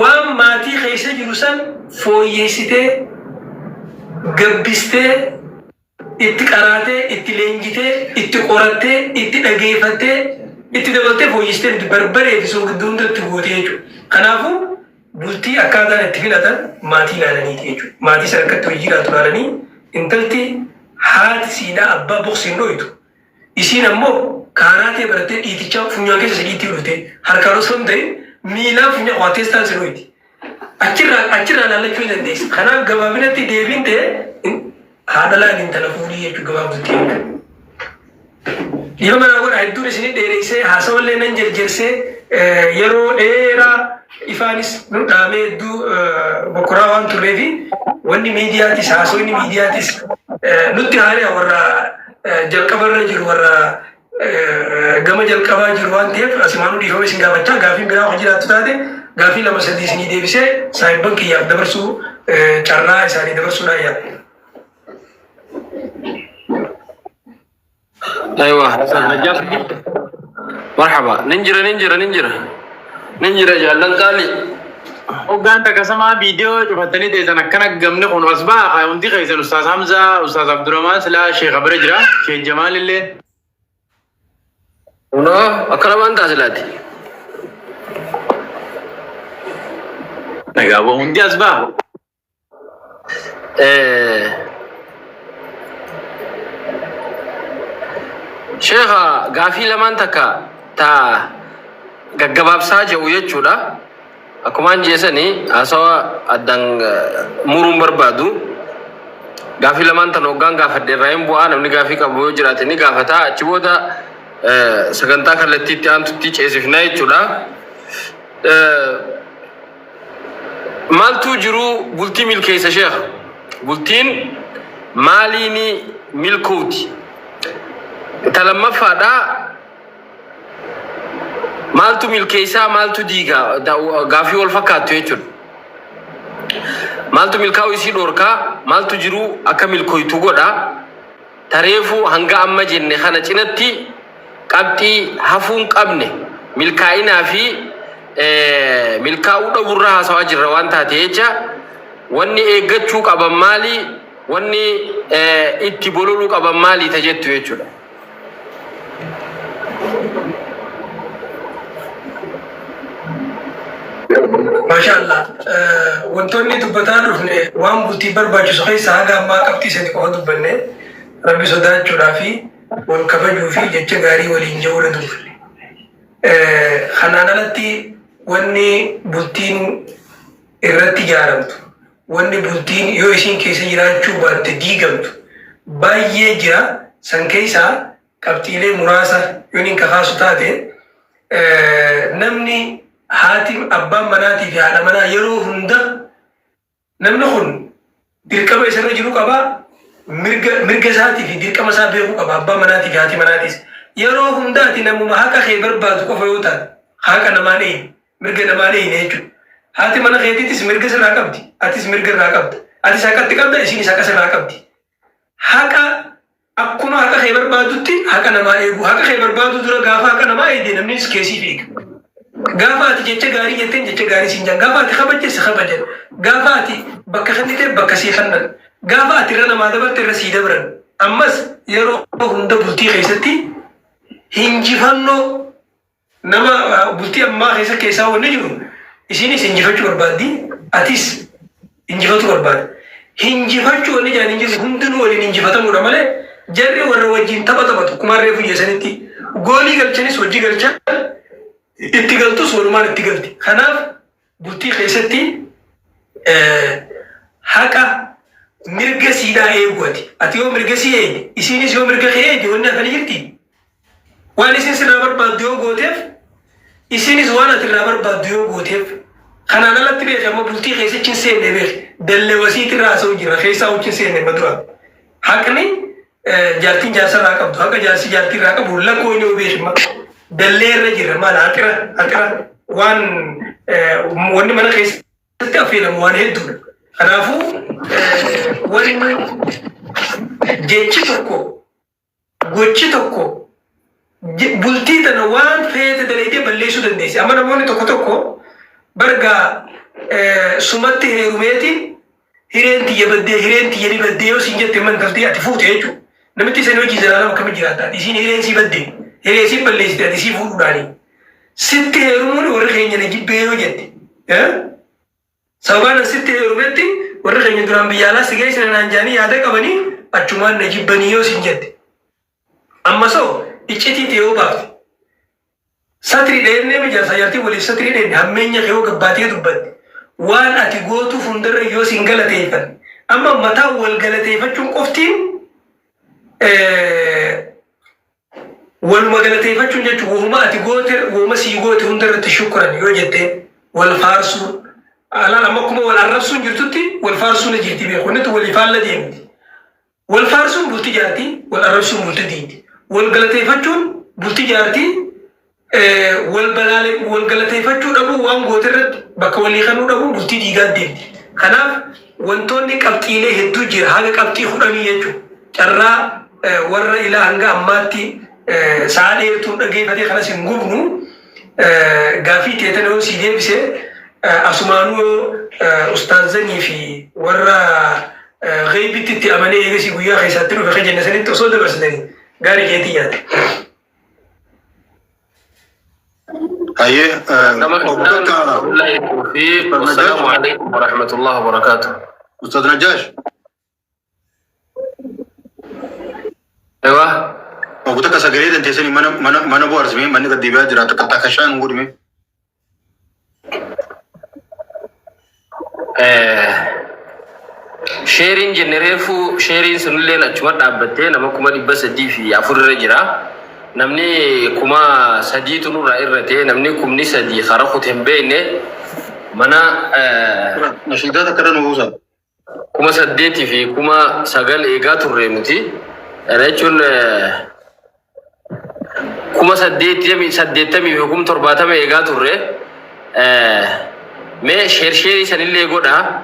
Waan maatii keessa jiru san fooyyeessitee gabbistee itti qaraatee itti leenjitee itti qorattee itti dhageeffattee itti dabaltee fooyyessitee miti barbaree fi soogidda hunda itti gootee jechuudha. Kanaafuu bultii akkaataan itti filatan maatii ilaalaniiti jechuudha. Maatii sana akkatti hojii jiraatu ilaalanii intalti haati siidhaa abbaa boksiin dhoytu. Isiin ammoo kaaraatee barattee dhiitichaa funyaan keessa si dhiittii dhufte harkaan osoo hin ta'in miilaan funyaan waa teessaan si dhoyti. Achirraa achirraa laallachuu ni dandeessa. Kanaaf gabaabinatti deebiin ta'e haadha laali intala fuudhii jechuudha gabaabdutti jechuudha. Dhiifama naa godha hedduun isinii dheereessee haasawallee nan jerjersee yeroo dheeraa ifaanis nu dhaamee hedduu bokkoraa waan turreefi wanni miidiyaatis haasawni miidiyaatis nutti haari'a warra jalqabarra jiru warra gama jalqabaa jiru waan ta'eef asimaanuu dhiifama isin gaafachaa gaafiin biraa waan jiraattu taate gaafii lama sadii isinii deebisee saahibban kiyyaaf dabarsuu carraa isaanii dabarsuudhaan yaala. Aywa. Marhaba. Nin jira nin jira nin jira. Nin jira jaallan qaali. Hoggaan takka samaa viidiyoo cufattanii teessan akkana gamni kun as ba'a hundi keessan Ustaaz Hamzaa, Ustaaz Abdurrahmaan silaa Sheekh bira jira, Sheekh Jamaal illee. Kunoo akkana waan taasilaati. Egaa hundi as ba'a. Sheekha gaafii lamaan takka ta gaggabaabsaa jedhu jechuudha. Akkumaan jeesanii haasawa addaan muruun barbaadu. Gaafii lamaan tan hoggaan gaafadhe irraa hin bu'aa namni gaafii qabu yoo jiraate ni gaafata. Achi booda sagantaa kallattiitti aantutti ceesifna jechuudha. Maaltu jiruu bultii milkeessa sheekh? Bultiin maaliini milkooti? Ta lammaffaadha. Maaltu milkeessaa maaltu diiga gaafii wal fakkaattu jechuudha. Maaltu milkaa'uu isii dhorkaa maaltu jiruu akka milkooytu godha tareefuu hanga amma jenne kana cinatti qabxii hafuu hin qabne milkaa'inaa fi milkaa'uu dhabuurra haasawaa jirra waan taate jecha wanni eeggachuu qaban maali wanni itti bololuu qaban maali ta jettu jechuudha. Maasha Allah. Wantoonni dubbataa dhufne waan bultii barbaachisu keessaa haga ammaa qabxii sadi qofa dubbanne rabbi sodaachuudhaa fi wal kabajuu fi jecha gaarii waliin ja'uudha dubbanne. Kanaan alatti wanni bultiin irratti ijaaramtu, wanni bultiin yoo isiin keessa jiraachuu baatte diigamtu baay'ee jira. San keessaa qabxiilee muraasa yoon kakaasu taate namni haati abbaan manaatii fi haadha manaa yeroo hunda namni kun dirqama isarra jiru qaba. Mirga isaatii fi dirqama isaa beekuu qaba abbaan manaatii fi haati manaatis. Yeroo hunda ati namuma haqa kee barbaadu qofa yoo taate haqa namaan eeyne mirga namaan eeyne jechuudha. Haati mana keetiitis mirga sirraa qabdi atis mirga irraa qabda. Atis haqatti qabda isiinis haqa sirraa qabdi. Haqa akkuma haqa kee barbaadutti haqa namaa eegu. Haqa kee barbaadu dura gaafa haqa namaa eegde namnis keessii eega. Gaafa ati jecha gaarii jetteen jecha gaarii siin jedhan. Gaafa ati kabajje si kabajan. Gaafa ati bakka kennite bakka sii kennan. Gaafa ati irra namaa dabarte irra sii dabran. Ammas yeroo hunda bultii keessatti hinjifannoo nama bultii ammaa keessa keessaa wanni jiru isinis injifachuu barbaaddi atis injifachuu barbaada. Hinjifachuu wanni jedhan hin jiru hundinuu waliin injifatamuudha malee jarri warra wajjin tapha taphatu kumaan reefu jeesanitti goolii galchanis hojii galchan itti galtus walumaan itti galti. Kanaaf bultii keessatti haqa mirga siidhaa eegu ati. Ati yoo mirga sii eegde isiinis yoo mirga kee eegde wanni hafanii jirti. Waan isin sirraa barbaaddu yoo gooteef isinis waan ati irraa barbaaddu yoo gooteef kanaan alatti beeki amma bultii keessa hin seenne beeki dallee wasiiti irraa haasa'u jira keessaa hin seenne amma dura haqni jaartiin jaarsa irraa qabdu haqa jaarsi jaartii irraa qabu lakkoo inni yoo beeki amma dallee irra jira maal haxira haxira waan wanni mana keessatti affeelamu waan hedduudha kanaafuu wanni jechi tokko gochi tokko bultii tana waan feete dalaydee balleessuu dandeessi. Amma namoonni tokko tokko bargaa sumatti heerumeeti hireen tiyya baddee hireen tiyya ni baddee yoo siin jette mantaltee ati fuute jechuudha. Namitti isin hojii zalaalama akkamitti jiraata? Isiin hireen sii baddee hiree sii balleessite ati sii fuudhuudhaani. Sitti heerumuun warri keenya na jibbee yoo jette. Sababaan an sitti heerumetti warri keenya duraan biyya alaa si geessina naan jedhanii yaada qabanii achumaan na jibbanii yoo siin jette. Amma soo iccitii ta'e yoo baafte satrii dheennee mijaarsa jaartii waliif satrii dheenne hammeenya kee yoo gabbaatee dubbatte waan ati gootuuf hundarra yoo siin galateeffanne amma mataa wal galateeffachuun qoftiin Waluma galateeffachuun jechuun wahuma ati goote wahuma sii goote hunda irratti shukran yoo jette wal faarsuu alaan amma akkuma wal arrabsuun jirtutti wal faarsuun ni jirti beeku wanni walii faalla deemti. Wal faarsuun bulti jaarti wal arrabsuun bulti diigdi. Wal galateeffachuun bulti jaarti wal balaale wal galateeffachuu dhabuu waan goote irratti bakka walii kennuu dhabuun bultii diigaa deemti. Kanaaf wantoonni qabxiilee hedduu jira haga qabxii 10 jechuudha. Carraa warra ilaa hanga ammaatti sa'a dheertuun dhageeffatee kanas hin gubnu gaafii teetan yoo sii deebise asumaanuu yoo ustaazanii fi warra gheeybitti itti amanee eegasii guyyaa keessaatti dhufe ka jenne sanitti osoo dabarsitanii gaarii keetii yaada. Hayyee obbo Takka Wassalaamu alaikum warahmatullahi wabarakatuh. Ustaz Najjaash Ewa. obbo Takka sagalee danteessanii mana mana mana bohaarsimee manni gad deebi'aa jira takka takka shaan godhime. Sheeriin jenne reefu sheeriin sunillee achuma dhaabbattee nama 304,000 irra jira. Namni 3,000tu nurraa irrate namni 3,000 kara kute hin beekne mana Nashiidaa takka irra nu buusa. 8,000 fi 9,000 eegaa turre nuti. Kana jechuun 80,000 fi 70,000 eegaa turre. Mee share sheerii sanillee godhaa.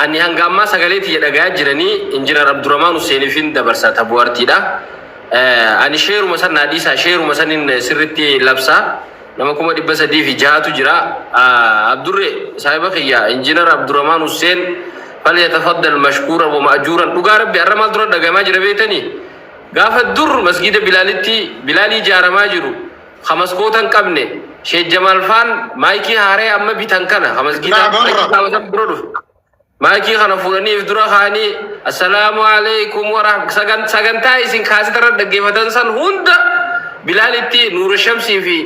Ani hanga ammaa sagalee tiyya dhagayaa jiranii Injinar Abdurrahmaan Husseeniifin dabarsa ta bu'artiidha. Ani sheeruma san naa dhiisaa sheeruma sanin sirritti labsa. Nama 306,000tu jira. Abdurre saahiba kiyya Injinar Abdurrahmaan Husseen falyatafaddal mashkuuran wa ma'juuran dhugaa rabbi har'a maal dura dhagayamaa jira beektanii? Gaafa dur masgiida Bilaalitti Bilaalii ijaaramaa jiru ka maskoota hin qabne Sheikh Jamaal faan maayikii haaree amma bitan kana ka masgiida Naa maayikii barra. gaafa san dura dhufe maayikii kana fuudhanii if dura kaanii assalaamu alaikum warahm sagantaa isin kaasita irra dhaggeeffatan san hunda Bilaalitti Nuura Shamsii fi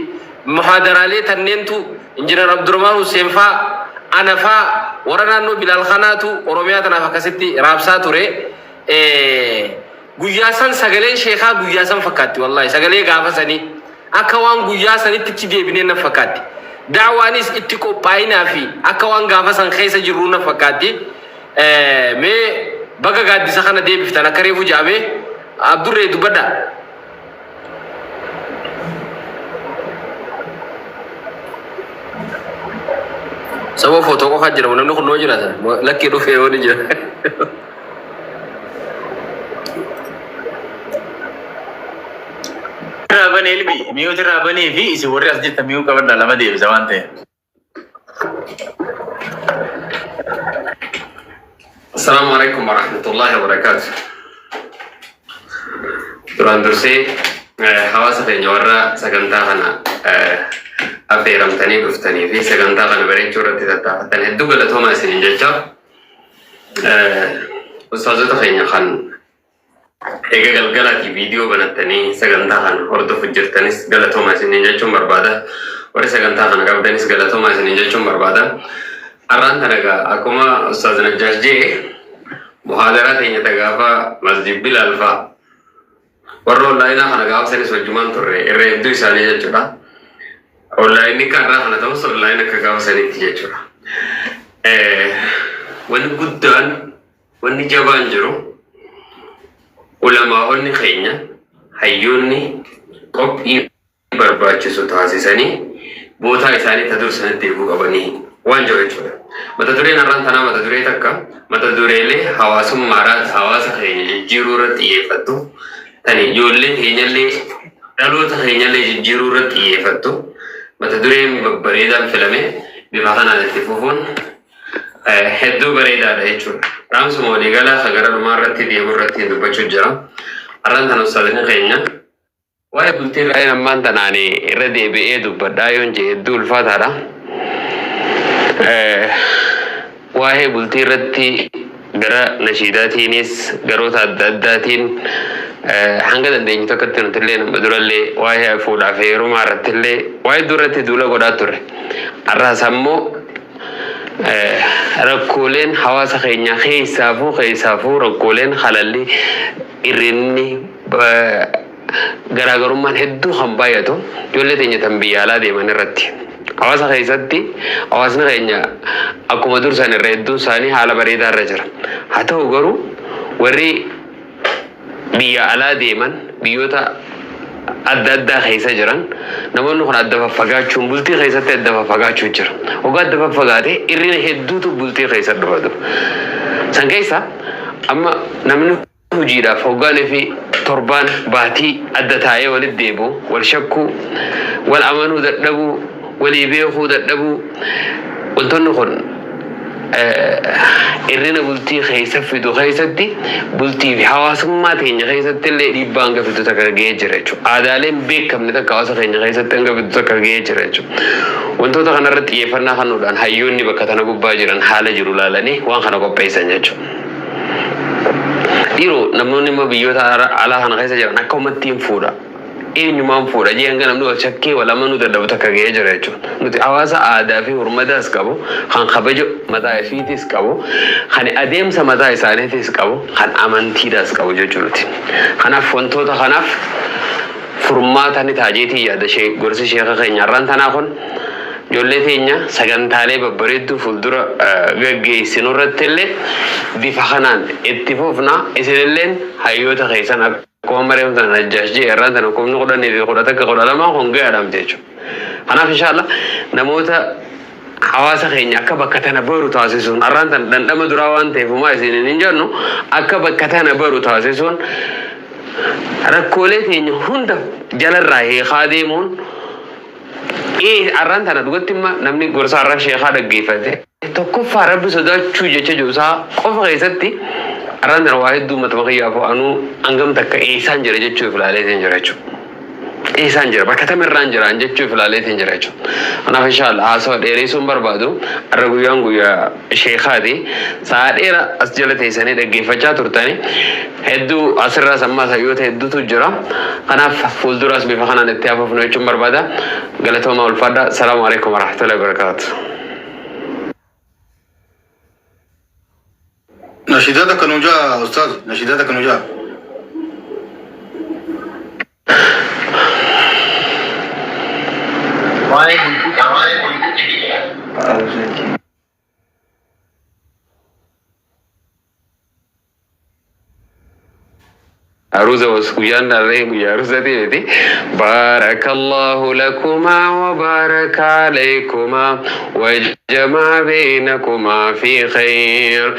muhaadaraalee tanneentu Injinar Abdurrahmaan Hussein faa ana faa warra naannoo Bilaal kanaatu Oromiyaa tanaaf akkasitti raabsaa ture. Guyyaa san sagaleen sheekaa guyyaa san fakkaatti wallahi sagalee gaafa sanii akka waan guyyaa sanitti itti deebinee na fakkaatti. Da'waanis itti qophaa'inaa fi akka waan gaafa san keessa jirruu na fakkaatti. Mee baga gaaddisa kana deebiftan akka reefu jaame Abdurree dubbadhaa. Sababa footoo qofaa jira namni kun noo jiraata lakkii dhufee yoo ni jira. Irraa banee ilmi mi'oota irraa banee fi isin warri as jirtan mi'uu qabadhaa lama deebisa waan ta'eef. Assalaamu alaikum warahmatullahi wabarakatuh. Duraan dursee hawaasa keenya warra sagantaa kana affeeramtanii dhuftanii fi sagantaa kana bareechuu irratti tattaafatan hedduu galatoomaa isiniin jecha ustaazota keenya kan Eega galgalaatii viidiyoo banattanii sagantaa kana hordofu jirtanis galatoomaa isiniin jechuun barbaada. Warri sagantaa kana qabdanis galatoomaa isiniin jechuun barbaada. Har'aan tana egaa akkuma Ustaaz Najjaash jee muhaadaraa teenya ta gaafa Masjid Bilaal fa'a warra onlaayinaa kana gaafa sanis wajjumaan turre irra hedduu isaanii jechuudha. Onlaayinni akka har'aa kana ta'us onlaayin akka gaafa sanitti jechuudha. Wanni guddaan Wanni jabaan jiru ulamaa'onni keenya hayyoonni qophii barbaachisu taasisanii bootaa isaanii ta dur sanitti deebi'uu qabanii waan jiru jechuudha. Mata dureen har'aan tanaa mata duree takka mata dureelee hawaasummaadhaan hawaasa keenya jijjiiruu irratti xiyyeeffattu tan ijoollee teenyallee dhaloota keenyallee jijjiiruu irratti xiyyeeffattu mata dureen babbareedaan filame bifa kanaan itti fufuun Hedduu bareedaadha jechuudha. Dhaamsuma waliigalaa ka gara dhumaa irratti deemu irratti dubbachuu jira. Har'aan tana ustaazni keenya waa'ee bultii irraa ammaan tanaan irra deebi'ee dubbadhaa yoon jee hedduu ulfaataadha. Waa'ee bultii irratti gara nashiidaatiinis garoota adda addaatiin hanga dandeenyu tokkotti nutillee nama durallee waa'ee fuudhaa fi heerumaa irrattillee waa'ee hedduu irratti duula godhaa turre. Har'aas ammoo Rakkooleen hawaasa keenyaa keessaafuu keessaafuu rakkooleen halalli irrinni garaagarummaan hedduu kan baay'atu ijoollee teenya tan biyya alaa deeman irratti. Hawaasa keessatti hawaasni keenya akkuma dursan irra hedduun isaanii haala bareedaa irra jira. Haa ta'u garuu warri biyya alaa deeman biyyoota adda addaa keessa jiran namoonni kun adda faffagaachuun bultii keessatti adda faffagaachuu jira. Hoggaa adda faffagaate irrina hedduutu bultii keessa dhufa dura. San keessa amma namni hojiidhaaf hoggaanii fi torbaan baatii adda taa'ee walitti deebi'u, wal shakkuu, wal amanuu dadhabuu, walii beekuu dadhabuu wantoonni kun hir'ina bultii keessa fidu keessatti bultii fi hawaasummaa teenya keessatti illee dhiibbaa hanga fidu takka gahee jira jechuudha. Aadaaleen beekamne takka hawaasa keenya keessatti hanga fidu takka gahee jira jechuudha. Wantoota kanarratti xiyyeeffannaa kennuudhaan hayyoonni bakka tana gubbaa jiran haala jiru ilaalanii waan kana qopheessan jechuudha. Dhiiroo namoonni immoo biyyoota alaa kana keessa jiran akka uummattiin fuudha. Eenyumaan fuudha jee hanga namni wal shakkee wal amanuu dadhabu takka ga'ee jira jechuudha. Nuti hawaasa aadaa fi hurmataas qabu, kan kabaja mataa ifiitis qabu, kan adeemsa mataa isaaniitis qabu, kan amantiidhaas qabu jechuudha nuti. Kanaaf wantoota kanaaf furmaata ni ta'a jeetiin yaada ishee gorsi sheeka keenya har'aan tanaa kun ijoollee teenya sagantaalee babbareedduu fuuldura gaggeessinu irratti illee bifa kanaan itti fufna isinilleen hayyoota keessan akka. Akkuma amma reefu tana Najjaash jee har'aan tana kumni kudhanii fi kudha takka kudha lamaa kun gahaadha miti jechuudha. Kanaaf inshallah namoota hawaasa keenya akka bakka tana baru taasisuun har'aan tana dhandhama duraa waan ta'eef homaa isiniin hin jennu akka bakka tana baru taasisuun rakkoolee teenya hunda jalarraa hiikaa deemuun ee har'aan tana dhugatti imma namni gorsa har'a sheekaa dhaggeeffate tokkoffaa rabbi sodaachuu jecha jiru isaa qofa keessatti har'aan tana waa hedduu matuma kiyyaafuu anuu hangam takka eessaan jira jechuu if ilaaleetiin jira jechuudha. Eessaan jira bakka tamirraan jiraan jechuu if ilaaleetiin jira jechuudha. Kanaaf inshallah haasawa dheereessuu hin barbaadu. Har'a guyyaan guyyaa sheekaati. Sa'a dheera as jala teessanii dhaggeeffachaa turtani. Hedduu asirraas ammaas hayyoota hedduutu jira. Kanaaf fuulduraas bifa kanaan itti hafufnu jechuun barbaada. Galatoomaa ulfaadhaa. Salaamu alaikum warahmatullahi wabarakaatu. Nashiidaa takka nuu jaa ustaaz nashiidaa takka nuu jaa. Waa'ee bultii Aruuza was guyyaan dharree guyyaa aruuzatii miti. Baarakallahu lakumaa wa baaraka alaykumaa wa jamaa beeynakumaa fi khayr.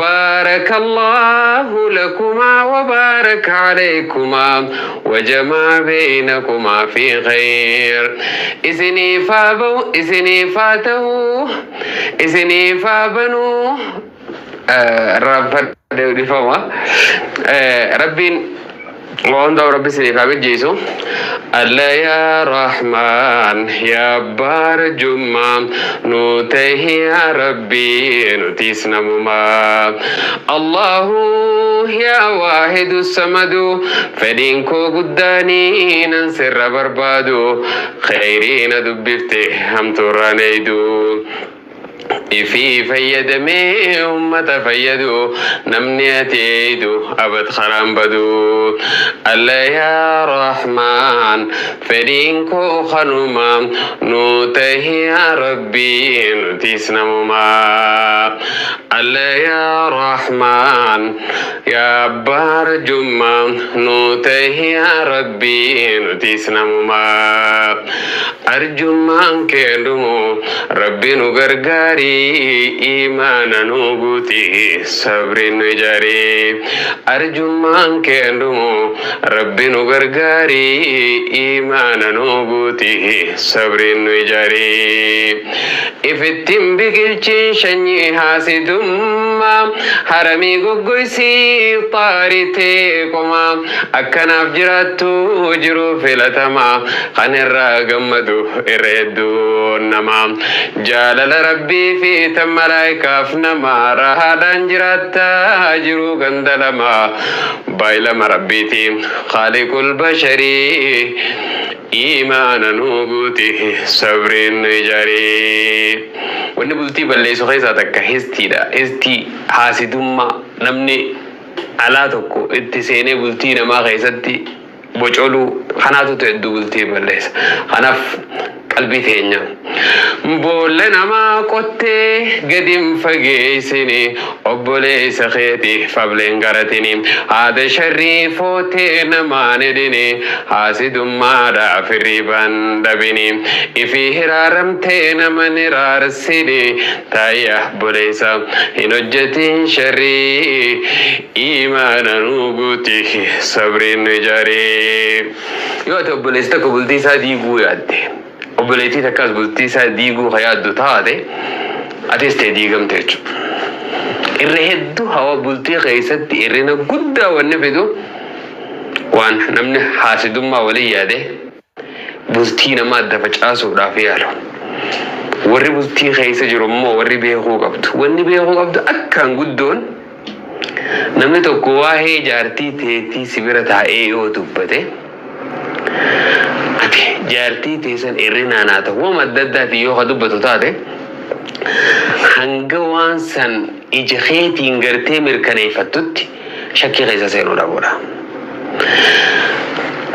Baarakallahu lakumaa wa baaraka alaykumaa wa jamaa beeynakumaa fi khayr. Isiniif haa ba'u, isiniif haa ta'u, isiniif haa banuu. Irraanfadhe dhifama. Rabbiin waa hundaa'u rabbi isiniif haa mijjeessu. Alla yaa Rahmaan yaa abbaa arjummaa nu tahi yaa Rabbi nutis namumaa. Allahu yaa waahidu samadu fedhiin koo guddaanii nan sirra barbaadu kheyrii na dubbifte hamtuurraa na eeydu. Ifii fayyadamee ummata fayyadu namni ati eeydu abad karaan badu. Alla yaa Rahmaan fedhiin koo kanuma nuu tahi yaa Rabbi nutis namuma. Alla yaa Rahmaan yaa abbaa arjummaa nuu tahi yaa Rabbi nutis namuma. Arjummaan kee dhumu Rabbi nu gargaari iimaana nu guuti sabri nu ijaari. Arjummaan kee dhumu Rabbi nu gargaari iimaana nu guuti sabri nu ijaari. Ifittin biqilchin shanyii haasidummaa haramii goggoysii xaaritee qoma akkanaaf jiraattu jiruu filatama kan irraa gammadu irra hedduun nama jaalala rabbii fi tan malaayikaaf nama rahaadhaan jiraatta jiruu ganda lama baay'ilama rabbiiti khaaliqul basharii iimaana nuu guuti sabriin nu ijaari. Wanni bultii balleessu keessaa takka histiidha. Histii haasidummaa namni alaa tokko itti seenee bultii namaa keessatti bocoluu kanaatutu hedduu bultii balleessa. Kanaaf qalbii teenya boolla namaa qottee gadi hin fageessini obboleessa keeti fableen garatini haada sharrii footee namaan hidhini haasidummaadhaaf hirriban dhabini ifii hiraaramtee naman hiraarsini taayya obboleessa hin hojjetin sharrii iimaana nuu guuti sabriin nu ijaari. Yoo ati obboleessi tokko bultii isaa diiguu yaadde, obboleettii takkaas bultii isaa diiguu ka yaaddu taate, atis ta'e diigamte jechuudha. Irra hedduu hawa bultii keessatti hir'ina guddaa wanni fidu waan namni haasidummaa walii yaade bultii namaa adda facaasuudhaaf yaalu. Warri bultii keessa jiru immoo warri beekuu qabdu. Wanni beekuu qabdu akkaan guddoon Namni tokko waa'ee jaartii teetii si bira taa'ee yoo dubbate, ati jaartii tee san irrinaan haa ta'u wama adda addaatiin yoo ka dubbatu taate, hanga waan san ija keetiin gartee mirkaneeffattutti shakkii keessa seenuu dhabuudha.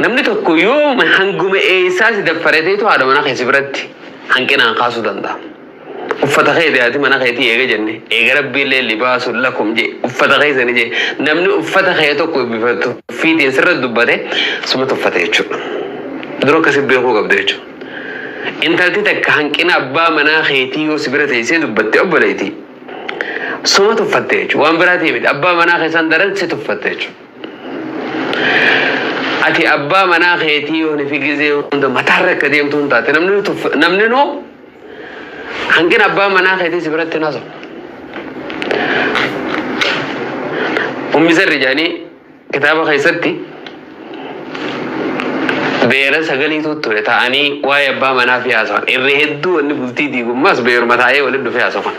Namni tokko yooma hanguma eessaa si daffareteetu haadha manaa kee si biratti hanqinaan kaasuu danda'a. Uffata keeti haati mana keetii eega jenne eega Rabbiillee libaasun lakum jee uffata keessani jee namni uffata kee tokko bifa tuffiitiin sirra dubbate suma tuffate jechuudha. Dura akkasi beekuu qabda jechuudha. Intalti takka hanqina abbaa manaa keetii yoo si bira teessee dubbatte obboleettii suma tuffatte jechuudha. Waan biraatii miti abbaa manaa keessan daran si tuffatte jechuudha. Ati abbaa manaa keetii yoo ni fi gizee hunda mataarra akka deemtu hin taate namni namni nuu Hanqina abbaa manaa keetii si biratti hin haasa'u. Ummi Zarri jedhanii kitaaba keessatti beera sagaliitu ture ta'anii waa'ee abbaa manaa fi haasawan. Irri hedduu wanni bultii diigummaas beeruma taa'ee walitti dhufee haasawan.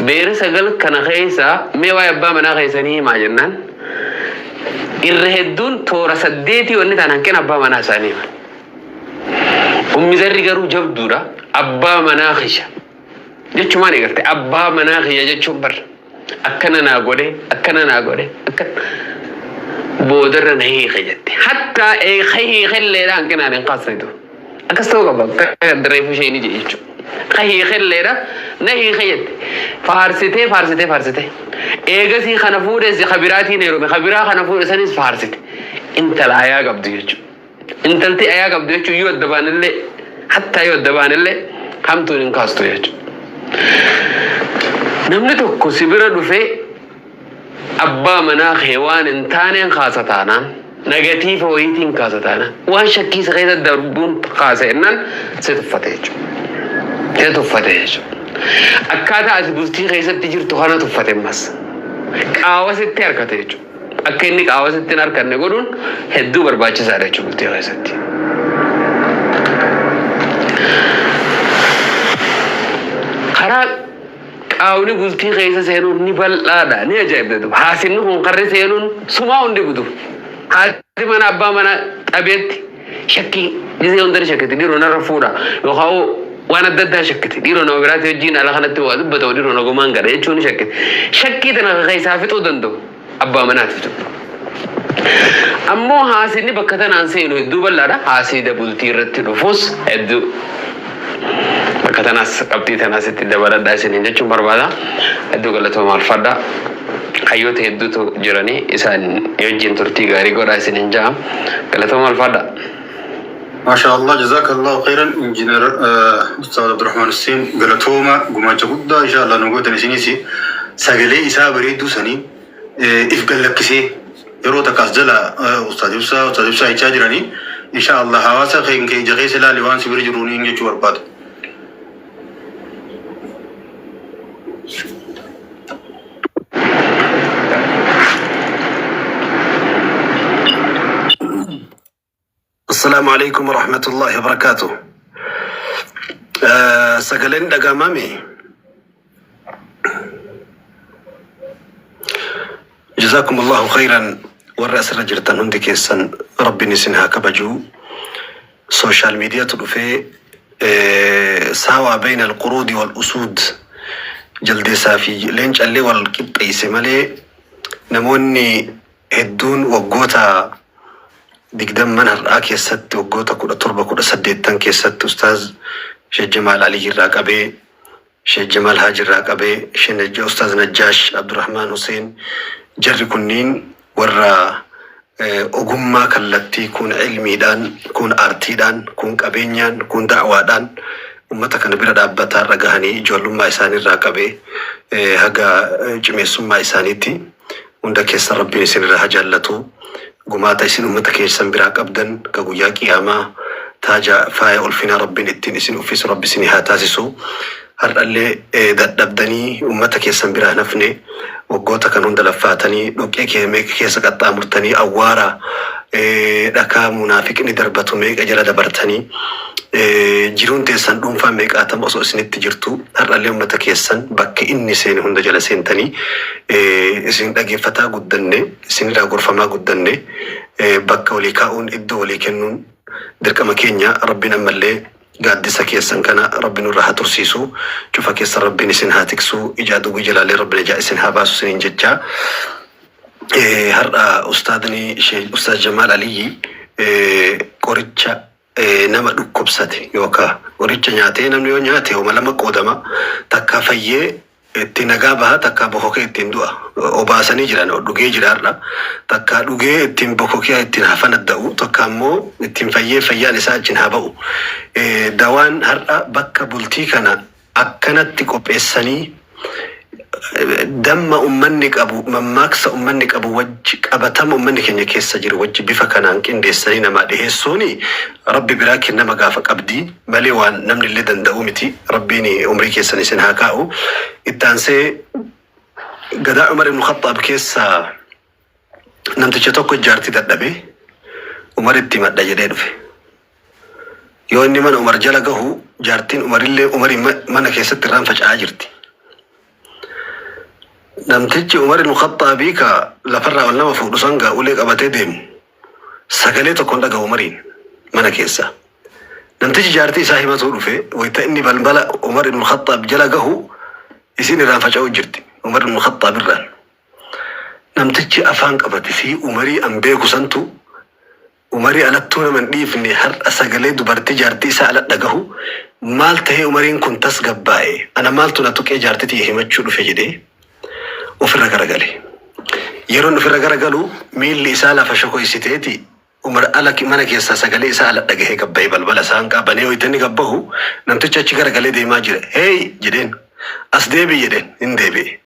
Beera sagal kana keessa mee waa'ee abbaa manaa keessanii himaa jennaan irra hedduun toora saddeetii wanni ta'an hanqina abbaa manaa isaanii himan. Ummi Zarri garuu jabduudha. Abbaa manaa kiyya jechumaan eegarte. Abbaa manaa kiyya jechuun bar akkana naa godhe, akkana naa godhe, akkana boodarra na hiike jette. Hattaa eeka hiikelleedha hanqinaan hin kaasnetu. Akkas ta'uu qaba. Akka reefu ishee ni jedhe jechuudha. Ka hiikelleedha na hiike jette. Faarsitee faarsitee faarsitee. Eegasii kana fuudhes ka biraatiin heerume ka biraa kana fuudhe sanis faarsite. Intala ayaa qabdu jechuudha. Intalti ayaa qabdu jechuun yoo adda baanillee hattaa yoo adda baanillee hamtuun hin kaastu jechuudha. Namni tokko si bira dhufee abbaa manaa kee waan hin taaneen kaasa taanaan negatiifa wayiitiin kaasa taanaan waan shakkii isa keessa darbuun kaasa jennaan si tuffate jechuudha. Si tuffate jechuudha. Akkaataa ati bultii keessatti jirtu kana tuffate ammas. Qaawa sitti harkate jechuudha. Akka inni qaawa sitti hin harkanne godhuun hedduu barbaachisaadha jechuudha bultii keessatti. Karaa qaawni bultii keessa seenuun ni bal'aadha ni ajaa'ibda duuba. Haasinni kun karri seenuun sumaa hundi gudu. Haati mana abbaa mana xabeetti shakkii gisee hunda ni shakkiti dhiiroo narra fuudha yookaan waan adda addaa shakkiti dhiiroo nama biraati wajjin ala kanatti waa dubbata dhiiroo nagumaan gadha jechuun ni shakkiti. Shakkii tana keessaa fixuu danda'u. abbaa manaati jechuudha. Ammoo haasinni bakka tanaan seenu hedduu bal'aadha. Haasida bultii irratti dhufus hedduu. Bakka tanaas qabxii tanaas itti dabaladhaa isiniin jechuun barbaada. Hedduu galatooma alfadha. Hayyoota hedduutu jiranii isaan wajjin turtii gaarii godhaa isiniin ja'a. Galatooma alfadha. Maashaa Allah jazakallahu khairan injiinar Ustaaz Abdurrahmaan Hussein galatooma gumaacha guddaa inshaa Allah nu gootan isinis sagalee isaa bareedduu sanii if gallakkisee yeroo takka as jala Ustaaz Ibsaa Ustaaz Ibsaa jechaa jiranii inshaa Allah hawaasa keenya ija keessa ilaali waan si bira jiruun hin jechuu barbaada. Assalaamu alaikum warahmatullahi wabarakaatuh. Sagaleen dhaga'amame. Jazaakum Allahu khairan warri asirra jirtan hundi keessan Rabbiin isin haa kabaju. Sooshaal miidiyaatu dhufee saawaa bayna alquruudi wal usuud jaldeessaa fi leencallee wal qixxeesse malee namoonni hedduun waggoota digdamman har'aa keessatti waggoota 17 18n keessatti Ustaaz Sheikh Jamaal Aliyyi irraa qabee Sheikh Jamaal Haaji irraa qabee Sheikh Ustaaz Najjaash Abdurrahmaan Huseen jarri kunniin warra ogummaa kallattii kuun ilmiidhaan kuun aartiidhaan kuun qabeenyaan kuun da'waadhaan ummata kana bira dhaabbataa irra gahanii ijoollummaa isaanii irraa qabee haga cimeessummaa isaaniitti Hunda keessan Rabbiin isin irraa haa jaallatu. Gumaata isin ummata keessan biraa qabdan ka guyyaa qiyaamaa taaja faaya ulfinaa Rabbiin ittiin isin uffisu Rabbi isinii haa taasisu. Har'allee dadhabdanii ummata keessan biraa hin hafne waggoota kan hunda laffaatanii dhoqqee kee meeqa keessa qaxxaamurtanii awwaara dhakaa munaafiqni darbatu meeqa jala dabartanii Jiruun teessan dhuunfaa meeqaatama osoo isinitti jirtu har'allee ummata keessan bakka inni seene hunda jala seentanii isin dhageeffataa guddanne isinirraa gorfamaa guddanne bakka walii kaa'uun iddoo walii kennuun dirqama keenya. Rabbiin ammallee gaaddisa keessan kana Rabbi nurra haa tursiisu, cufa keessan Rabbiin isin haa tiksu, ija aduwwii jalaallee Rabbi najaa isin haa baasu isiniin jechaa. Har'a ustaadni Ustaaz Jamaal Aliyyi qoricha Nama dhukkubsate yookaa qoricha nyaatee namni yoo nyaate homa lama qoodama takkaa fayyee itti nagaa baha takkaa bokokee ittiin du'a obaasanii jiran dhugee jira har'a takkaa dhugee ittiin bokokee ittiin haa fanadda'u takkaa immoo ittiin fayyee fayyaan isaa achiin haa ba'u dawaan har'a bakka bultii kana akkanatti qopheessanii damma ummanni qabu, mammaaksa ummanni qabu wajji, qabatama ummanni keenya keessa jiru wajji bifa kanaan qindeessanii namaa dhiheessuuni Rabbi biraa kennama gaafa qabdi malee waan namni illee danda'uu miti. Rabbiin umrii keessan isin haa kaa'u. Itti aansee gadaa Umar ibn Khaxxaab keessa namticha tokko jaartii dadhabe Umaritti himadha jedhee dhufe. Yoo inni mana Umar jala gahu jaartiin Umarillee Umariin mana keessatti irraan faca'aa jirti. Namtichi Umar ibn Khaxxaabii ka lafarraa ol nama fuudhu san gaa ulee qabatee deemu sagalee tokko hin dhagahu Umariin mana keessa. Namtichi jaartii isaa himatuu dhufe wayita inni balbala Umar ibn Khaxxaab jala gahu isiin irraan faca'uu jirti. Umar ibn Khaxxaab irraan. Namtichi afaan qabate sii Umarii an beeku santu Umarii alattuu nama hin dhiifne har'a sagalee dubartii jaartii isaa ala dhagahu maal tahee Umariin kun tasgabbaa'e ana maaltu na tuqee jaartii tiyya himachuu dhufe jedhee ofirra garagale. Yeroo inni ofirra garagalu miilli isaa lafa shokoysiteeti Umar ala mana keessaa sagalee isaa ala dhagahee gad bahee balbala saanqaa banee wayita inni gad bahu namtichi achi garagalee deemaa jira. Hey jedheen as deebi'i jedheen hin deebi'e.